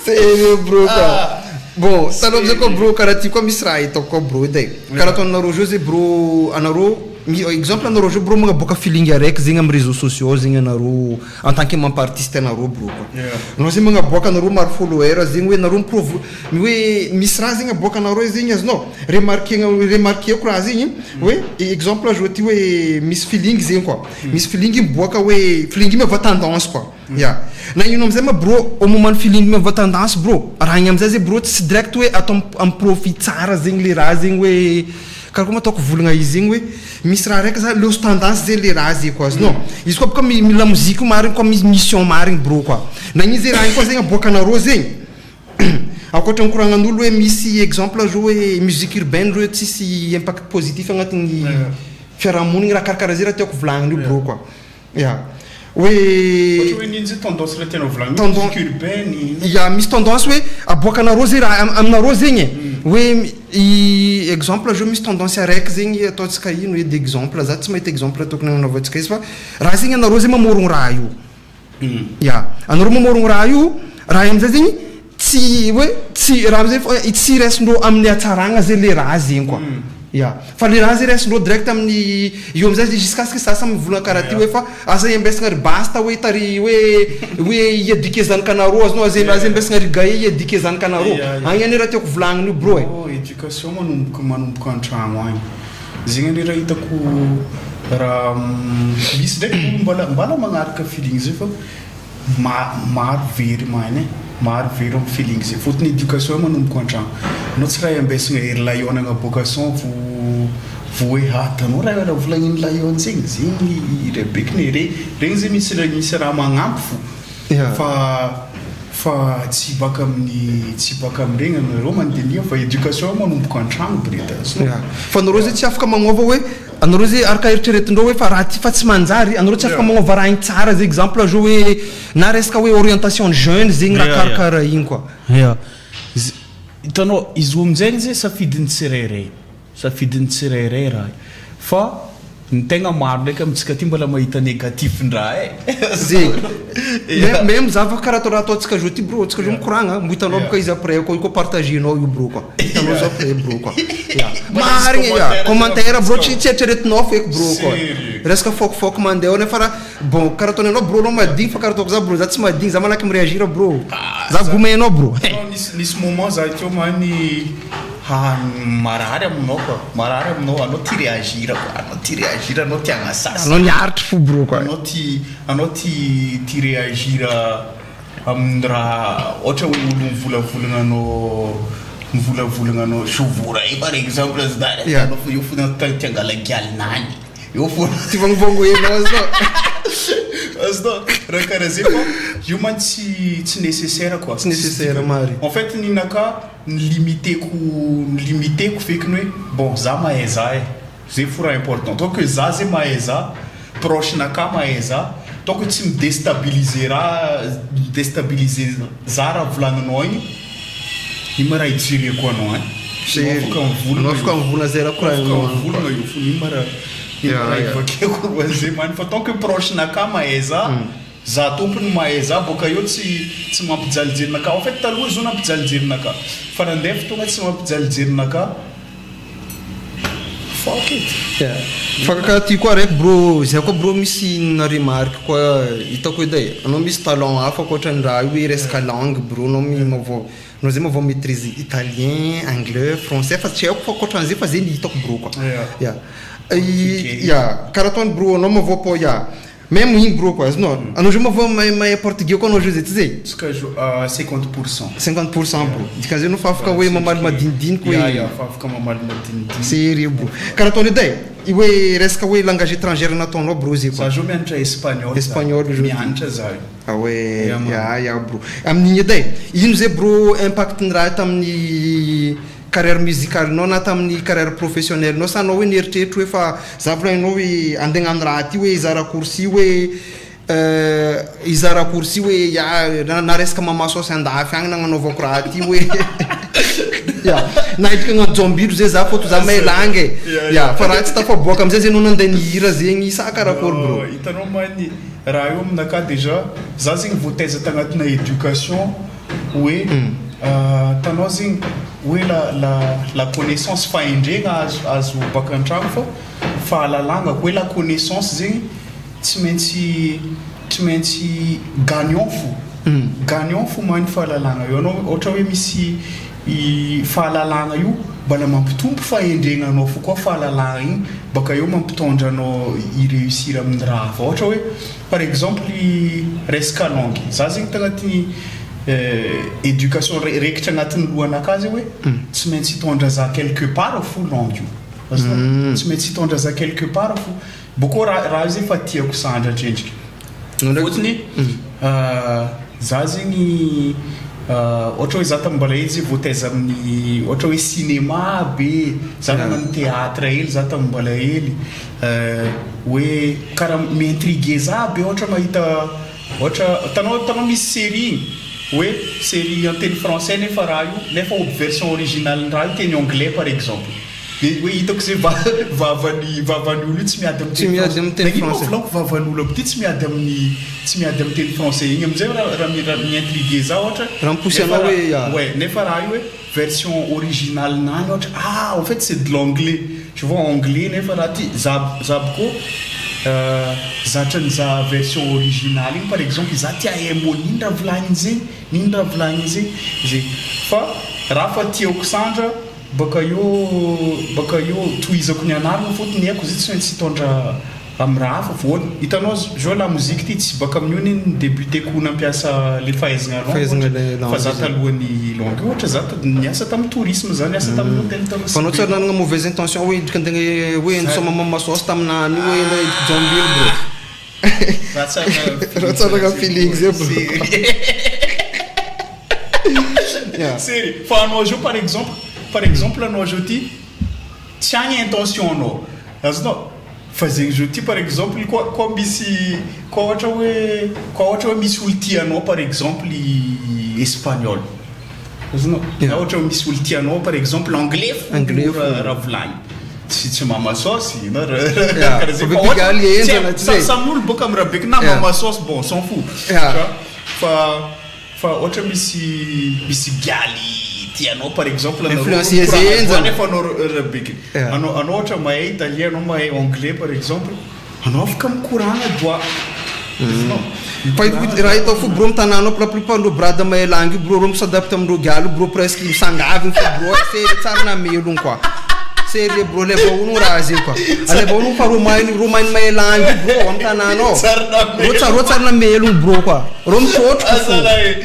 Sérieux bro quoi. Bon, taloha amizay koa bro karaha ty koa misy raha hitako koa bro edy e. Karaha ataonareo zao zay bro anareo mi- exemple anareo zao bro magnaboaka feeling araiky zegny amy réseaux sociaux zegny anareo en tant que mampa artiste anareo bro quoi. Anao zegny magnaboaka anareo maro follower zegny hoe nareo mi-provo hoe misy raha zegny aboakanareo zegny azonao remarquena remarqueko raha zegny hoe exemple zao ty hoe misy feeling zegny quoi. Misy feeling miboaka hoe feeling io miova tendance quoi. Ya. Na ino amizay ma bro au moment ny feeling miova tendance bro, raha igny amizay zay bro tsy direct hoe atao am profit tsara zegny le raha zegny hoe karakory ma ataoko volagna izy zegny hoe misy raha raika zany leo tendance zay le raha zay koa azonao. Izy koa boka mi lamoziky io marigny koa misy mission marigny bro quoi. Na igny zay raha igny koa zegny aboakanareo zegny ankoatra ny koragnan'olo hoe misy exemple zao hoe musique urbaine reo tsisy impact positif agnatin'ny fiarahamonigny raha karakaraha zay raha tiako volagnina io bro quoi. Ya. Hoe Ohatra hoe nino zay tendance raha tianao volagnina Tendance- musique urbaine. Ya, misy tendance hoe aboakanareo zay raha aminareo zegny e. Hoe i exemple zao misy tendance araiky zegny ataontsika ino edy exemple za tsy mahita exemple tokony agnanaovantsika izy fa raha zegny anareo zay mamorogno raha io. Ya, anareo mamorogno raha io, raha io amizay zegny tsy hoe tsy raha amizay fa tsy raisindreo amin'ny hatsaragna zay le raha zegny quoi. Ya, fa le raha zay raisindreo direct amin'ny io amizay jusqu'à ce que sasa mivolagna karaha ty hoe fa asa iambesagna ry basta hoe tary hoe hoe iéduquer zanakanareo azonao aza aza iambesagna ry gae iéduquer zanakanareo. Ya. Agny anie raha tiako volagnina io bro e. Oh, éducation manomboka manomboka an-tragno agny. Zegny anie raha hitako raha misy ndraiky olo mbala mbala magnaraka feeling zay fa maro very mahiny e. Maro very amin'ny feeling zay. Fôtony éducation manomboka an-tragno. Anao tsy raha iambesagna ery Lion agnaboaka son vo vo hoe ah tanao raha raha volagniny Lion zegny zegny rebekiny regny regny zay misy raha misy raha magnampy fo. Fa fa tsy baka amin'ny tsy baka amin'iregny anareo mandinia fa éducation manomboka an-tragno breda. Ya. Fa anareo zay tsy afaka magnova hoe anareo zay araka eritreretindreo hoe fa raha ty fa tsy manjary anareo tsy afaka magnova raha igny tsara zay exemple zao hoe na resaka hoe orientation jeune zegny raha karakaraha igny quoi. Ya. Hitanao izy io amin'izay zay safidin'ny tsirairay. Safidin'ny tsirairay raha io. Fa ny tegna maro ndraiky amintsika aty mbola mahita négatif-ndraha e. Zegny. Même za fa karaha atao raha ataontsika zao ty bro, antsika zao mikoragna, mbo hitanao boka izy après koa koa partagenao io bro quoi. Hitanao zao après bro quoi. Ya. Marigny ya, commentaire bro tsy tsy eritreretinao feky bro quoi. Sérieux. Resaka fôkifôky mandeha ao nefa raha bon karaha ataony anao bro anao madigny fa karaha ataoko za bro za tsy madigny za malaky miréagir bro. Za gomenao bro. Non, nisy nisy moment za teo many ha marary aminao quoi. Marary aminao anao ty réagir quoi. Anao ty réagir anao ty agnasasa. Anao niaritry fo bro quoi. Anao ty anao ty ty réagir amin'ny raha ohatra hoe olo mivolavolagna anao mivolavolagna anao chauve ray par exemple zany. Anao fo io fo ty angala gialinany. Io fo Ty vangovango enao zao. Azonao raha karaha zay fa io man tsy tsy nécessaire quoi. Tsy nécessaire mary. En fait ninaka ny limiteko ny limiteko fekiny hoe bon za mahay za e. Zay fo raha important. Tant que za zay mahay za, proche naka mahay za, tant que tsy midéstabiliser raha midéstabiliser za raha volagninao igny, ino ma raha ijereko anao agny. Sérieux. Anao afaka mivolagna Anao afaka io. mivolagna zay raha Afaka koragninao agny mivolagna io fo ino ma raha ino ma raha ivakeko roa zay many fa tant que proche naka mahay za, za tompony mahay za boka eo tsy tsy mampijalijerinaka. En fait taloha izy io nampijalijerinaka. Fa nandeha fotoagna tsy mampijalijerinaka. Fuck it. Ya. Fa karaha ty koa raiky bro, zay koa bro misy na remarque koa hitako edy e. Anao misy talent hafa ankoatran'ny raha io hoe resaka langue bro anao mi mahavoa anao zay mahavoa maîtrise italien, anglais, français fa tsy haiko fa ankoatran'izay fa zay ny hitako bro quoi. Ya. Ya, karaha ataony bro anao mahavoa po ya. Même igny bro quoi azonao. Anao zao mahavoa mahay mahay portugais koa anao zao zay tsy zay? Tsika zo 50%. 50% bro. Dikan'izay anao fa afaka hoe mamaly madinidiniky hoe Ya ya fa afaka mamaly madinidiniky. Sérieux bro. Karaha ataony edy e, hoe resaka hoe langage étrangère nataonao bro zay quoi. Za zao mianatra espagnol. za. Espagnol zao. Mianatra za io. Ah ouais, Ya, man. ya ya bro. Amin'igny edy e, ino zay bro impact ny raha tamin'ny carrière musicalenao na tamin'ny carrière professionnelle-nao sa anao hoe nieritreritry hoe fa za volagninao hoe andeha hagnano raha ty hoe hizaha raccourci hoe hizaha raccourci hoe ya na resaka mamasaosy andafy agny nagnanaovako raha ty hoe ya na hidriky hagnano jombilo zay za fôtony za mahay langue e. Ya, fa raha tsy tafaboaka amizay zay anao nandeha nihira zegny sa karakory bro? Non, hitanao many raha io aminakahy déjà za zegny voataiza tagnatina éducation. Hoe tanao zegny hoe la la la connaissance fahendrena azo azo baka an-tragno fô fahalalagna hoe la connaissance zegny tsy maintsy tsy maintsy gagnant fo, gagnant fo mahay ny fahalalagna io. Anao ohatra hoe misy i fahalalagna io mbala mampitombo fahendrena anao fo koa fahalalagna igny baka eo mampitondra anao hi-reussir amin'ny raha hafa. Ohatra hoe par exemple resaka langue, za zegny tagnatin'ny éducation raikitra agnatin'ny lohanakahy zegny hoe tsy maintsy hitondra za quelque part fo langue io, azonao? Tsy maintsy hitondra za quelque part fo. Bôkô raha raha io zegny fa tiako sandratra endriky. Fôtony za zegny ôhatra hoe za tamin'ny mbola hely zegny voataiza amin'ny ôhatra hoe cinéma be, za nagnano théâtre hely za tamin'ny mbola hely, hoe karaha mi-intriguer za be ôhatra mahita ôhatra hitanao hitanao misy série igny hoe série en teny français nefa raha io nefa version originale-n'ny raha io teny anglais par exemple. Dia hoe hitako izay vavan'ny vavan'ny olo io tsy miady amin'ny teny français. Nagnino moa volako vavan'ny olo aby ty tsy miady amin'ny tsy miady amin'ny teny français igny amizay raha raha mi-intriguer za ohatra Raha mi-pousser nefa anao raha hoe ya. ouais nefa raha io hoe version originale nany ohatra ah en fait c'est de l'anglais tu vois anglais nefa raha ty za za boko zatra nizaha version originale igny par exemple za tia hahay mot n'ino raha volagniny zegny n'ino raha volagniny zegny zay fa raha fa tiako sandra Baka eo baka eo tohizako ny anarana fotony haiko izy tsy maintsy hitondra am raha hafa voany hitanao zao la musique ty tsy baka amin'io anie ny debuteko nampiasa le fahaizagna langue Fahaizagna le ohatra fa langue za izy. talohan'ny langue io ohatra za niasa tam tourisme za niasa tamin'ny hotel tao Fa anao Nosy tsy ary Be. nanagna mauvaise intention hoe idrika antegna hoe Za nisôma mamasaosy taminany io hoe ndray idriky jambilo bro. Za tsara Raha feeling tsara zay feeling bro zay bro. sery. Yeah. Sery fa anao zao par exemple par exemple anao zao ty tsy agny intention anao azonao fa zegny zao ty par exemple koa koa misy koa ohatra hoe koa ohatra hoe misy olo tianao par exemple espagnol azonao na Yeah. ohatra hoe misy olo tianao par exemple anglais fo Anglais fo. raha raha volagny tsy tsy mamasaosy na raha Yeah. karaha Fa zegny be fa ohatra pigaly tsy henjana haiko tsy sa- zay. samy olo boka amin'ny raha beky na Yeah. mamasaosy bon s'en fout Yeah. tu vois fa Fa ohatra misy misy gialy tianao par exemple anareo Influencer mikoragna zay voa enjana. nefa anao rabeky Yeah. anao anao ohatra mahay italien anao mahay anglais par exemple anao afaka mikoragna doa azonao Fa mikoragna raha doa hitao fo bro am-tanàna ao la plupart ndreo brada mahay langue io bro reo mi-s'adapte amindreo gialy io bro presque misangavigny fo bro sérieux tsary namelogno quoi. Sérieux bro alaivo honogno raha zay quoi. Alaivo honogno fa reo mahay reo mahay mahay langue io bro am-tanàna ao. Tsary Reo tsary reo namelogno tsary namelogno bro quoi. Reo mitrôtroko fo. Azalahy e!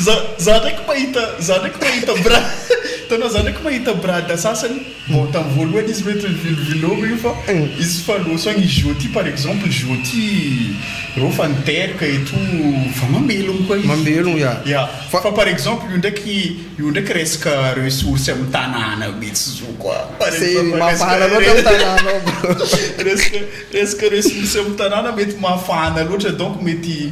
Za za ndraiky mahita za ndraiky mahita bra hitanao za ndraiky mahita brada sasany bon tamin'ny voalohany izy mety nivilovilogno io fa izy fa loso agny izy io ty par exemple izy io ty reo fa niteraka et tout fa mamelogno koa izy Mamelogno ya. ya Fa fa par exemple io ndraiky io ndraiky resaka ressource amin'ny tanàna mihitsy zo koa par c'est exemple resaka mafana loatra amin'ny tanàna ao bro. resaka resaka ressource amin'ny tanàna mety mafana loatra donc mety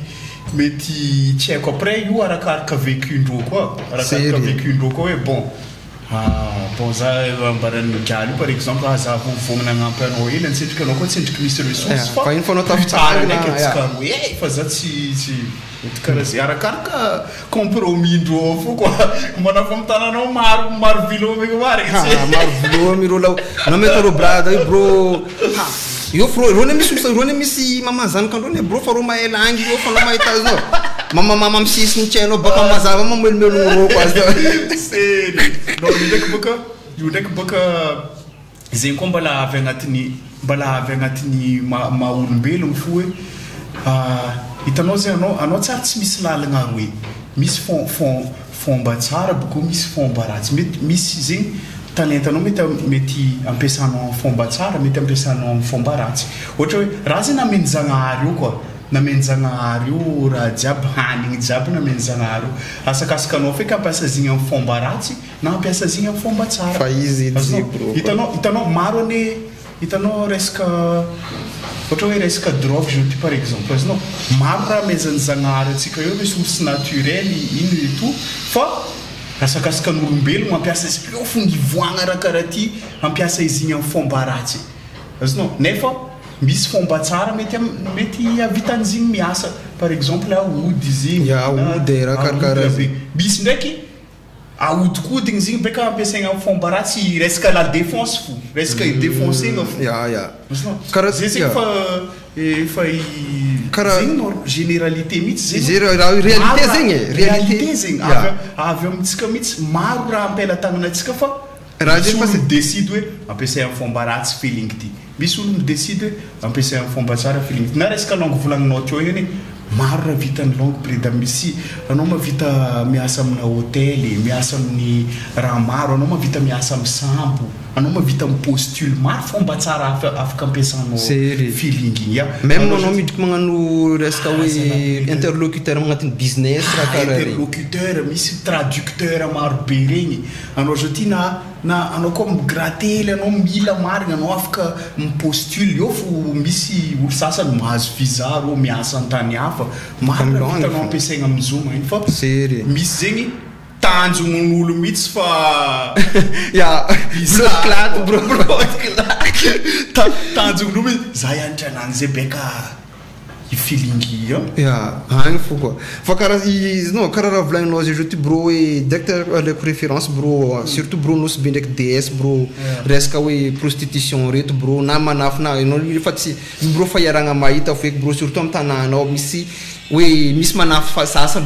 mety tsy haiko après io arakaraka vécu-ndreo koa arakaraka Sérieux. vécu-ndreo koa hoe bon ah, bon za ambaran'ny gialy io par exemple ah za vao vognona hagnampy anao hely antsendriky anao koa tsendriky misy ressource Yeah, fa fa iny fa anao plus tard tafitsangana ndraiky ya. antsika roe eh fa za tsy tsy mety karaha zay arakaraka compromis-ndreo ao fo koa manafo amin'ny tanàna ao maro maro vilomigny marigny Ha, tsy maro voalohany ireo lao anao mety reo brada io bro ha io fro reo ne misy reo ne misy mamazanaka andreo ne bro fa reo mahay langue io fa anao mahita azy nao mamamama amin'ny sisiny tsy hainao baka mazava mamelomelogno reo koa azy Sery non io ndraiky boka io ndraiky boka zegny koa mbala avy agnatin'ny mbala avy agnatin'ny maha maha olombelogno fo hoe hitanao zay anao anao tsary tsy misy lalagna aroe misy fom fom fomba tsara boko misy fomba ratsy mety misy zegny talentanao mety mety ampiasanao amin'ny fomba tsara mety ampiasanao amin'ny fomba ratsy ohatra hoe raha zay nameno zagnahary io koa nameno zagnahary io raha jiaby hanigny jiaby nameno zagnahary io asakasaka anao feky ampiasa zigny amin'ny fomba ratsy na ampiasa zigny amin'ny fomba tsara fa izy edy azonao bro hitanao hitanao maro anie hitanao resaka ohatra hoe resaka drogue zao ty par exemple azonao maro raha amezan'ny zagnahary antsika eo ressource naturelle ino et tout fa asakasaka ny olombelogno mampiasa izy eo fo nivoagna raha karaha ty hampiasa izy igny amin'ny fomba ratsy azonao nefa misy fomba tsara mety mety havitan'izy igny miasa par exemple aody izy igny ya na ody raha aody karakaraha raha zay be. Misy ndraiky ahodikodiny izy igny beka ampiasaigna amin'ny fomba ratsy, resaka la défense fo, resaka défensena fo. Ya ya. Azonao? Karaha Zay zegny ya. fa efa Karaha zegny no généralité mihitsy zay zegny. raha réalité Maro raha zegny e, réalité. réalité zegny Ya. avy avy amintsika mihitsy, maro raha ampelatanantsika fa Raha misy zegny fa olo c'est midécide hoe ampiasay amin'ny fomba ratsy feeling ty, misy olo midécide hoe ampiasay amin'ny fomba tsara feeling ty. Na resaka langue volagninao teo igny anie, maro raha vitan'ny langue breda. Misy anao mahavita miasa amina hôtely, miasa amin'ny raha maro, anao mahavita miasa amin'ny sambo, anao mahavita mipostule, maro fomba tsara afaka ampiasanao Sery. feeling igny ya. Même Anao anao zao midriky magnano resaka Ah, hoe zala interlocuteur agnatin'ny business raha karaha regny. Interlocuteur, misy traducteur maro be regny. Anao zao ty na anao koa migrately, anao mila marigna, anao afaka mipostule eo fo. Misy olo sasany mahazo visa rô miasa an-tany hafa, maro Amy raha langue vitanao fo. ampiasaigna amin'ny Zoom igny fa Sery. misy zegny tanjon'olo mihitsy fa Ya, visa blood bro. Tanjon'olo mihitsy za hianatra langue zay beka i feeling io. Ya, agny fo koa. Fa karaha izy no, karaha raha volagninao zay zao ty bro hoe direct alaiko référence bro, surtout bro Nosy Be ndraiky DS bro, resaka hoe prostitution reto bro, na manafina anao fa tsy bro fa iarahana mahita feky bro, surtout amin'ny tanàna ao misy hoe misy manafy fa sasany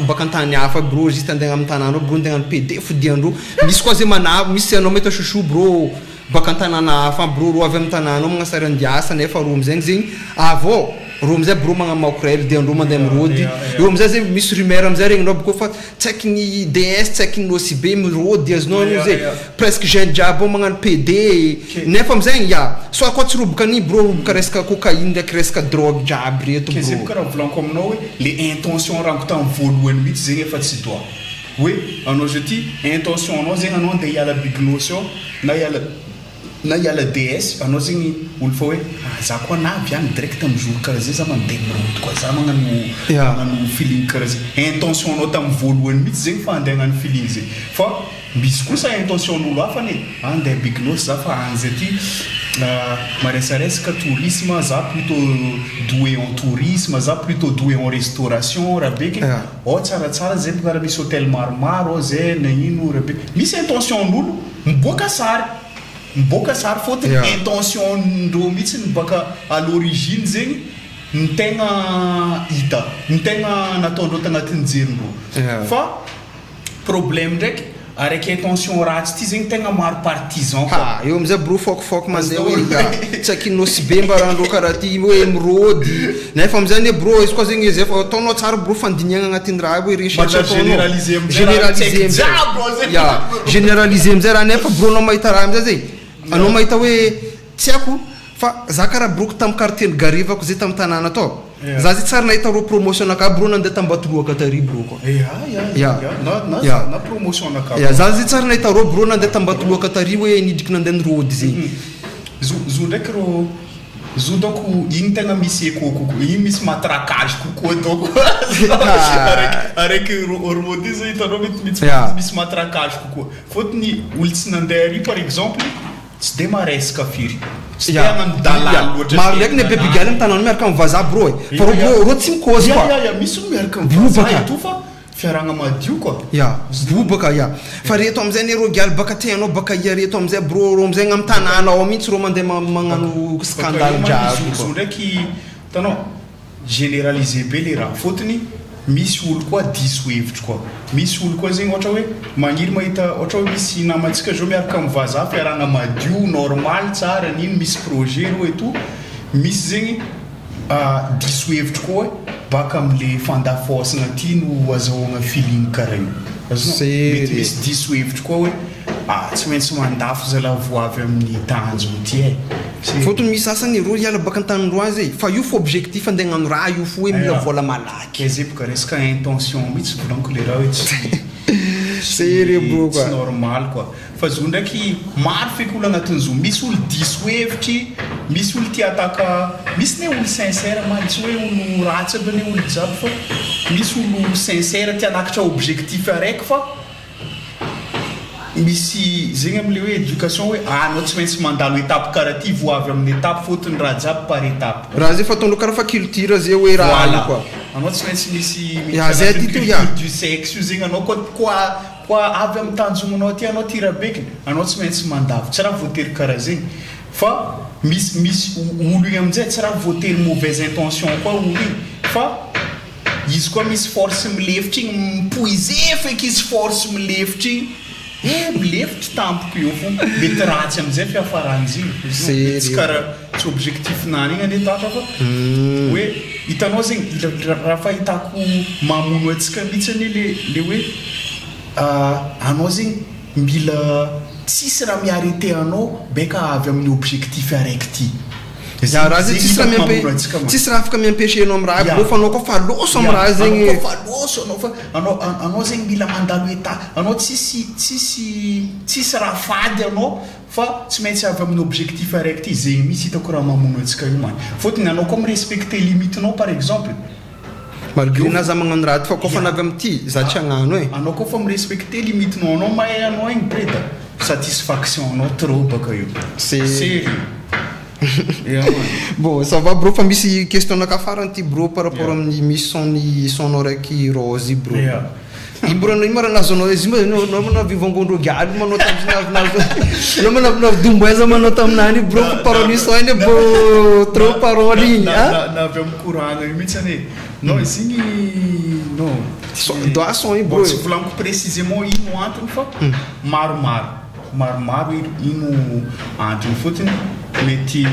baka an-tany hafa bro, juste andeha amin'ny tanàna ao bro, andeha hagnano PD fodiandreo. Misy koa zay manafy, misy anao mahita chouchou bro baka an-tanàna hafa bro, ro avy amin'ny tanàna ao magnasary andiasa nefa ro amizay zegny avô ro amizay bro magnano makorel de andreo mandeha mirôdy. Eo amizay zegny misy rumeur amizay regninao boko fa tsy haiky ny DS, tsy haiky ny Nosy Be mirôdy azonao io zay. Presque jeune jiaby ao magnano PD nefa amizay ya soit koa tsy roboka an'igny bro, roboka resaka cocaïne ndraiky resaka drogue jiaby reto Ke zay bro. boka raha volaniko aminao hoe le intention rango tamin'ny voalohany mihitsy zegny efa tsy doit hoe anao zao ty intention anao zegny anao andeha hiala Big Nosy ao na hiala DS, anao zegny olo fa hoe ah, za koa navy any direct amin'ny jour karaha zay za mandeha mirody koa za magnano magnano feeling karaha zay. Intention anao tamin'ny voalohany mihitsy zegny fa andeha hagnano feeling zay, fa misy kosa intention n'olo hafa ne andeha Big Nosy za fa any zay ty maresaresaka tourisme, za plutôt doué en tourisme, za plutôt doué en restauration raha beky ao tsaratsara zay karaha misy hôtel maromaro ao zay na ino raha be. Misy intention n'olo miboaka sary, miboaka sary fôtony intention ndreo mihitsy ny baka à l'origine zegny ny tegna hita, ny tegna nataondreo tagnatin'ny jerindreo. Fa problème ndraiky araiky intention ratsy ty zegny tegna maro partisan koa. Ha, eo amizay bro fôkifôky mandeha hoe ya, tsy haiky Nosy Be mba rahandreo karaha ty hoe mirôdy nefa amizay ne bro izy koa zegny zay fa ataonao tsara bro fandiniagna agnatin'ny raha hoe recherche Manjary ataonao. généraliser amizay raha Généraliser tsaiky amizay. jiaby ao zay. Ya, généraliser amizay raha nefa bro anao mahita raha amizay zegny anao mahita hoe tsy haiko fa za karaha broko tamin'ny quartier garivako zay tamin'ny tanàna tao. Za zay tsary nahita ro promotion naka bro nandeha tambatoloaka tary bro koa. Ya ya. Ya na na promotion naka. Ya, za zay tsary nahita ro bro nandeha tambatoloaka tary hoe nidriky nandeha nirôdy zegny. Zo ndraiky ro zo donc igny tegna misy écho kokoa igny, misy matraquage kokoa donc araiky rôdy zay hitanao mety mety misy matraquage kokoa fôtony olo tsy nandeha ary par exemple tsy de maresaka firy, tsy de hagnano dalàly loatra. Maro ndraiky ny bebigaly amin'ny tanàna miaraka amin'ny vazaha bro e. Fa ro bro ro tsy mikôzy koa. Ya, misy olo miaraka amin'ny Bobaka. vazaha et tout fa fiarahana madio koa. Ya, bobaka ya. Fa reto amizay ne ro gialy baka tianao baka ia reto amizay bro ro amizay amin'ny tanàna ao mihitsy ro mandeha magnano scandale jiaby zo koa. Ndraiky hitanao généraliser be le raha fôtony misy olo koa diso hevitry koa, misy olo koa zegny ohatra hoe magniry mahita ohatra hoe misy namantsika zao miaraka amin'ny vazaha, fiarahana madio normal tsara nino misy projet ro et tout, misy zegny diso hevitry koa hoe baka am'le fandafôsana ty no azahoagna feeling karaha io. Azonao? Sery. Mety misy diso hevitry koa hoe ah, tsy maintsy mandafo zala voavy amin'ny tanjony ty e. Fôtony misy sasany ro hiala baka an-tanindro any zay fa io fo objectif andeha hagnano raha io fo hoe mila vola malaky. Ke zay boka resaka intention mihitsy volaniko le raha hoe tsy Sery bro tsy quoi. Normal koa fa zo ndraiky maro feky olo agnatin'ny zo, misy olo diso hevitry, misy olo tia ataka, misy ne olo sincère ma tsy hoe olo ratsy aby ne olo jiaby fa misy olo sincère tia anakatra objectif araiky fa Misy zegny amle hoe éducation hoe anao tsy maintsy mandalo étape karaha ty vo avy amin'ny étape, fôtony raha jiaby par étape. Raha zay fa ataondreo karaha fa culture zay hoe raha io Voilà, koa. anao tsy maintsy misy Ya, miditra zay anatin'ny aty to, ya. culture du sexe io zegny anao koa avy amin'ny tanjognonao aty anao ty rabekiny, anao tsy maintsy mandavo, tsy raha voatery karaha zegny fa misy olo igny aminjay tsy raha voatery mauvaise intention koa olo igny, fa izy koa misy force milefitra igny, mipoiser feky izy force milefitra igny, milefitry tampoko eo fo mety ratsy amin'izay fiafarany izy igny. Sérieux. Tsy karaha tsy objectif nany igny anie tatra fa hoe hitanao zegny raha fahitako mamono antsika mihitsy anie le hoe anao zegny mila tsisy raha miarrêter anao beka avy amin'ny objectif araiky ty. Ya, raha zay Zegny tsisy raha hitako miampe- mamono antsika man. tsisy raha afaka miempêcher anao amin'ny raha Ya. bro, fa anao koa fa loso amin'ny Ya, raha zegny. anao koa fa loso anao fa anao zegny mila mandalo état, anao tsisy raha fady anao fa tsy maintsy avy amin'ny objectif araiky ty. Zegny mihitsy hitako raha mamono antsika io man. Fôtony anao koa mirespecter limite-nao par exemple. Malgré na za magnano raha ty fa koa fa Ya. navy amin'ity, za tsy hagnano e. Anao koa fa mirespecter limite-nao, anao mahay anao igny preda. Satisfaction anao trop baka io. C'est Sérieux. Yeah, man. Bon, ça va bro, fa misy question naka farany ty bro par rapport Yeah. amin'ny misy son-ny son-nao raiky Rose bro. Yeah. I bro, anao ino ma raha nahazo izy io ma anao manao vivangondro gialy manao tamin'izy nahazo. Anao manao nahazo domboeza manao taminany bro, Na- parole na- son iny bro, trop parole igny, na- ah? na avy amin'ny koragna io mihitsy anie. Non, izy igny, non. Doit son io Bon, bro. tsy volaniko précisément ino antony fa maromaro. Maromaro ino antony fotony. Mety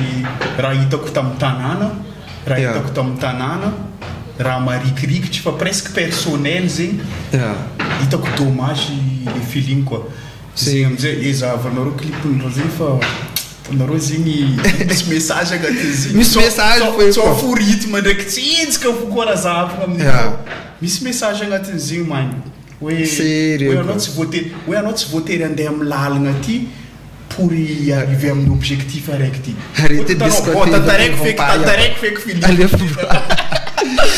raha hitako tamin'ny tanàna, raha Yeah. hitako tamin'ny tanàna, raha marikirikitry fa presque personnel zegny. Yeah. Hitako dommage le feeling quoi. Zegny amizay ezahavanareo clip-nireo zegny fa nareo zegny misy message agnatin'izy. Misy message fo io Tsao koa. fo rythme ndraiky tsinjaka fo koa raha zahavina amin'io. Yeah. Misy message agnatin'izy igny magny. Hoe Sérieux hoe anao quoi. tsy voatery, hoe anao tsy voatery andeha amin'ny lalagna aty pour y arriver amin'ny objectif araiky ty. Arrêtez de Bon, squatter tantaraiko le feky, vampire. tantaraiko feky Philippe. Alefa bro.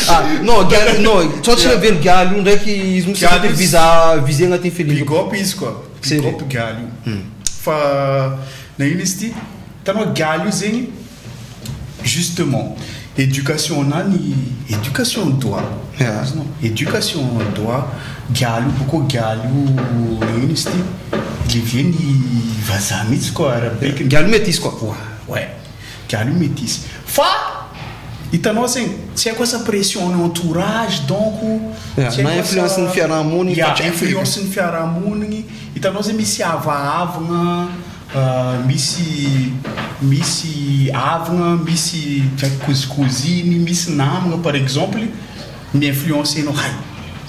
Ah, non, Galy, non, tsao tsy Yeah. navely Galy io ndraiky izy misy Galy anaty izy- visa visé agnatin'ny feeling. Big up izy quoi. Big Sérieux. up Galy io. Fa na ino izy ty? Hitanao Galy io zegny justement éducation nany, éducation doit. Yeah. Azonao? Éducation doit. Galy io boko Galy io na ino izy ty? Le vieux ny vazaha mihitsy quoi, arabeky. Galy métis quoi. Ouais, ouais. Galy io métis. Fa hitanao zegny, tsy haiko asa pression ny entourage donc, Yeah, tsy haiko na asa- influence ny fiarahamonigny, Yeah, fa tsy haiko feky. influence ny fiarahamonigny. Hitanao zegny misy avahavagna, misy avagna, misy tsy haiko kozikôziny, misy namagna par exemple mi-influencer anao. Hay,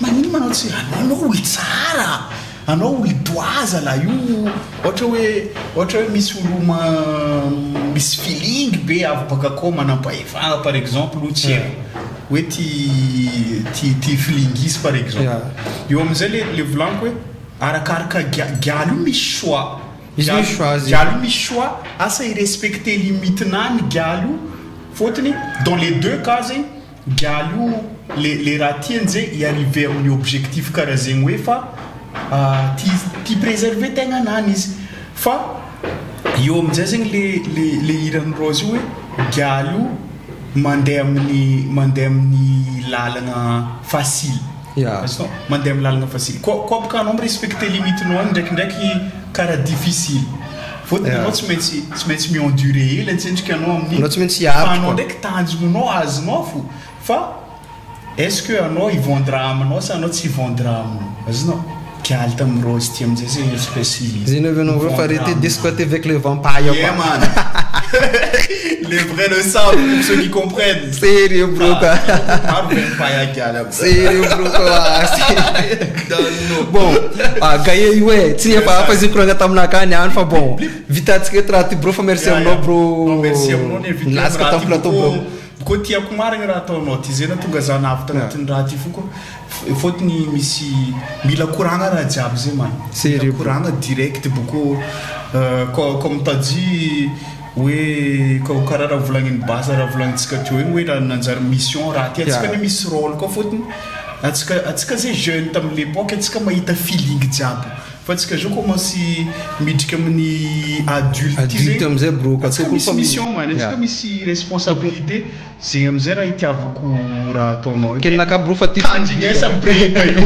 magnino ma anao tsy anao olo tsara, anao olo doaza la io. Ohatra hoe misy olo misy feeling be avy baka akao manampahefana par exemple, tsy haiko. Hoe ty feeling izy par exemple. Yeah. Eo amin'izay le volaniko hoe arakaraka Galy io misy choix. Izy misy choix, izy. Galy io misy choix, asa irespecter limite nany Galy io. Fôtony dans les deux cas zegny Galy io le raha tiany zay i arriver amin'ny objectif karaha zegny hoe fa, ty préserver tegna nany izy. Fa eo amin'izay zegny le hiran'ny Rose io hoe Galy io mandeha amin'ny lalagna facile. Yeah. Azonao? Mandeha amin'ny lalagna facile. Koa boka anao mirespecter limite-nao agny ndraikindraiky karaha difficile. Fôtony Yeah. anao tsy maintsy mi-endurer hely antsendriky anao amin'ny Anao tsy maintsy hiaritra Fa anao koa. ndraiky tanjognonao azonao fo. Fa est-ce que anao hivendre aminao sa anao tsy hivendre aminao? Azonao? Galy tamin'ny Rose ty amin'izay zegny espèce Zay no avy anao fa arrêter de hivendre squatter avec les vampires, Yeah, quoi. man. Les vrais le savent, pour ceux qui comprennent. Sérieux, bro, quoi. Ah, vampire Galy, amizay. Sérieux, bro, quoi. Dans Bon, ah, Gaye, ouais, tsy efa hafa izy koragna taminaka niany fa bon. Vitatsika eto raha ty bro fa merci Yeah, aminao, yeah. bro. Non, merci aminao ny invité Nilasaka raha tamin'ny ty plateau, boko- bro. Boko tiako marigny raha ataonao ty, zay nahatonga za navy tagnatin'ny raha ty fo koa. Fôtony misy mila koragna raha jiaby zay man. Sérieux, Mila bro. koragna direct boko, comme t'as dit, hoe karaha raha volagnin'ny base, raha volagnintsika teo igny hoe raha nanjary mission raha ty. Antsika Yeah. ny misy rôle koa fôtony. Antsika zay jeune tamin'ny l'époque, antsika mahita feeling jiaby. Fa antsika zao commence midriky amin'ny adulte. Adulte amizay, bro, ka atsika tokony misy fa mission man, atsika misy responsabilité zegny amizay raha itiavako raha ataonao io. Kelinaka, bro, fa ty Tandrignesa breka io.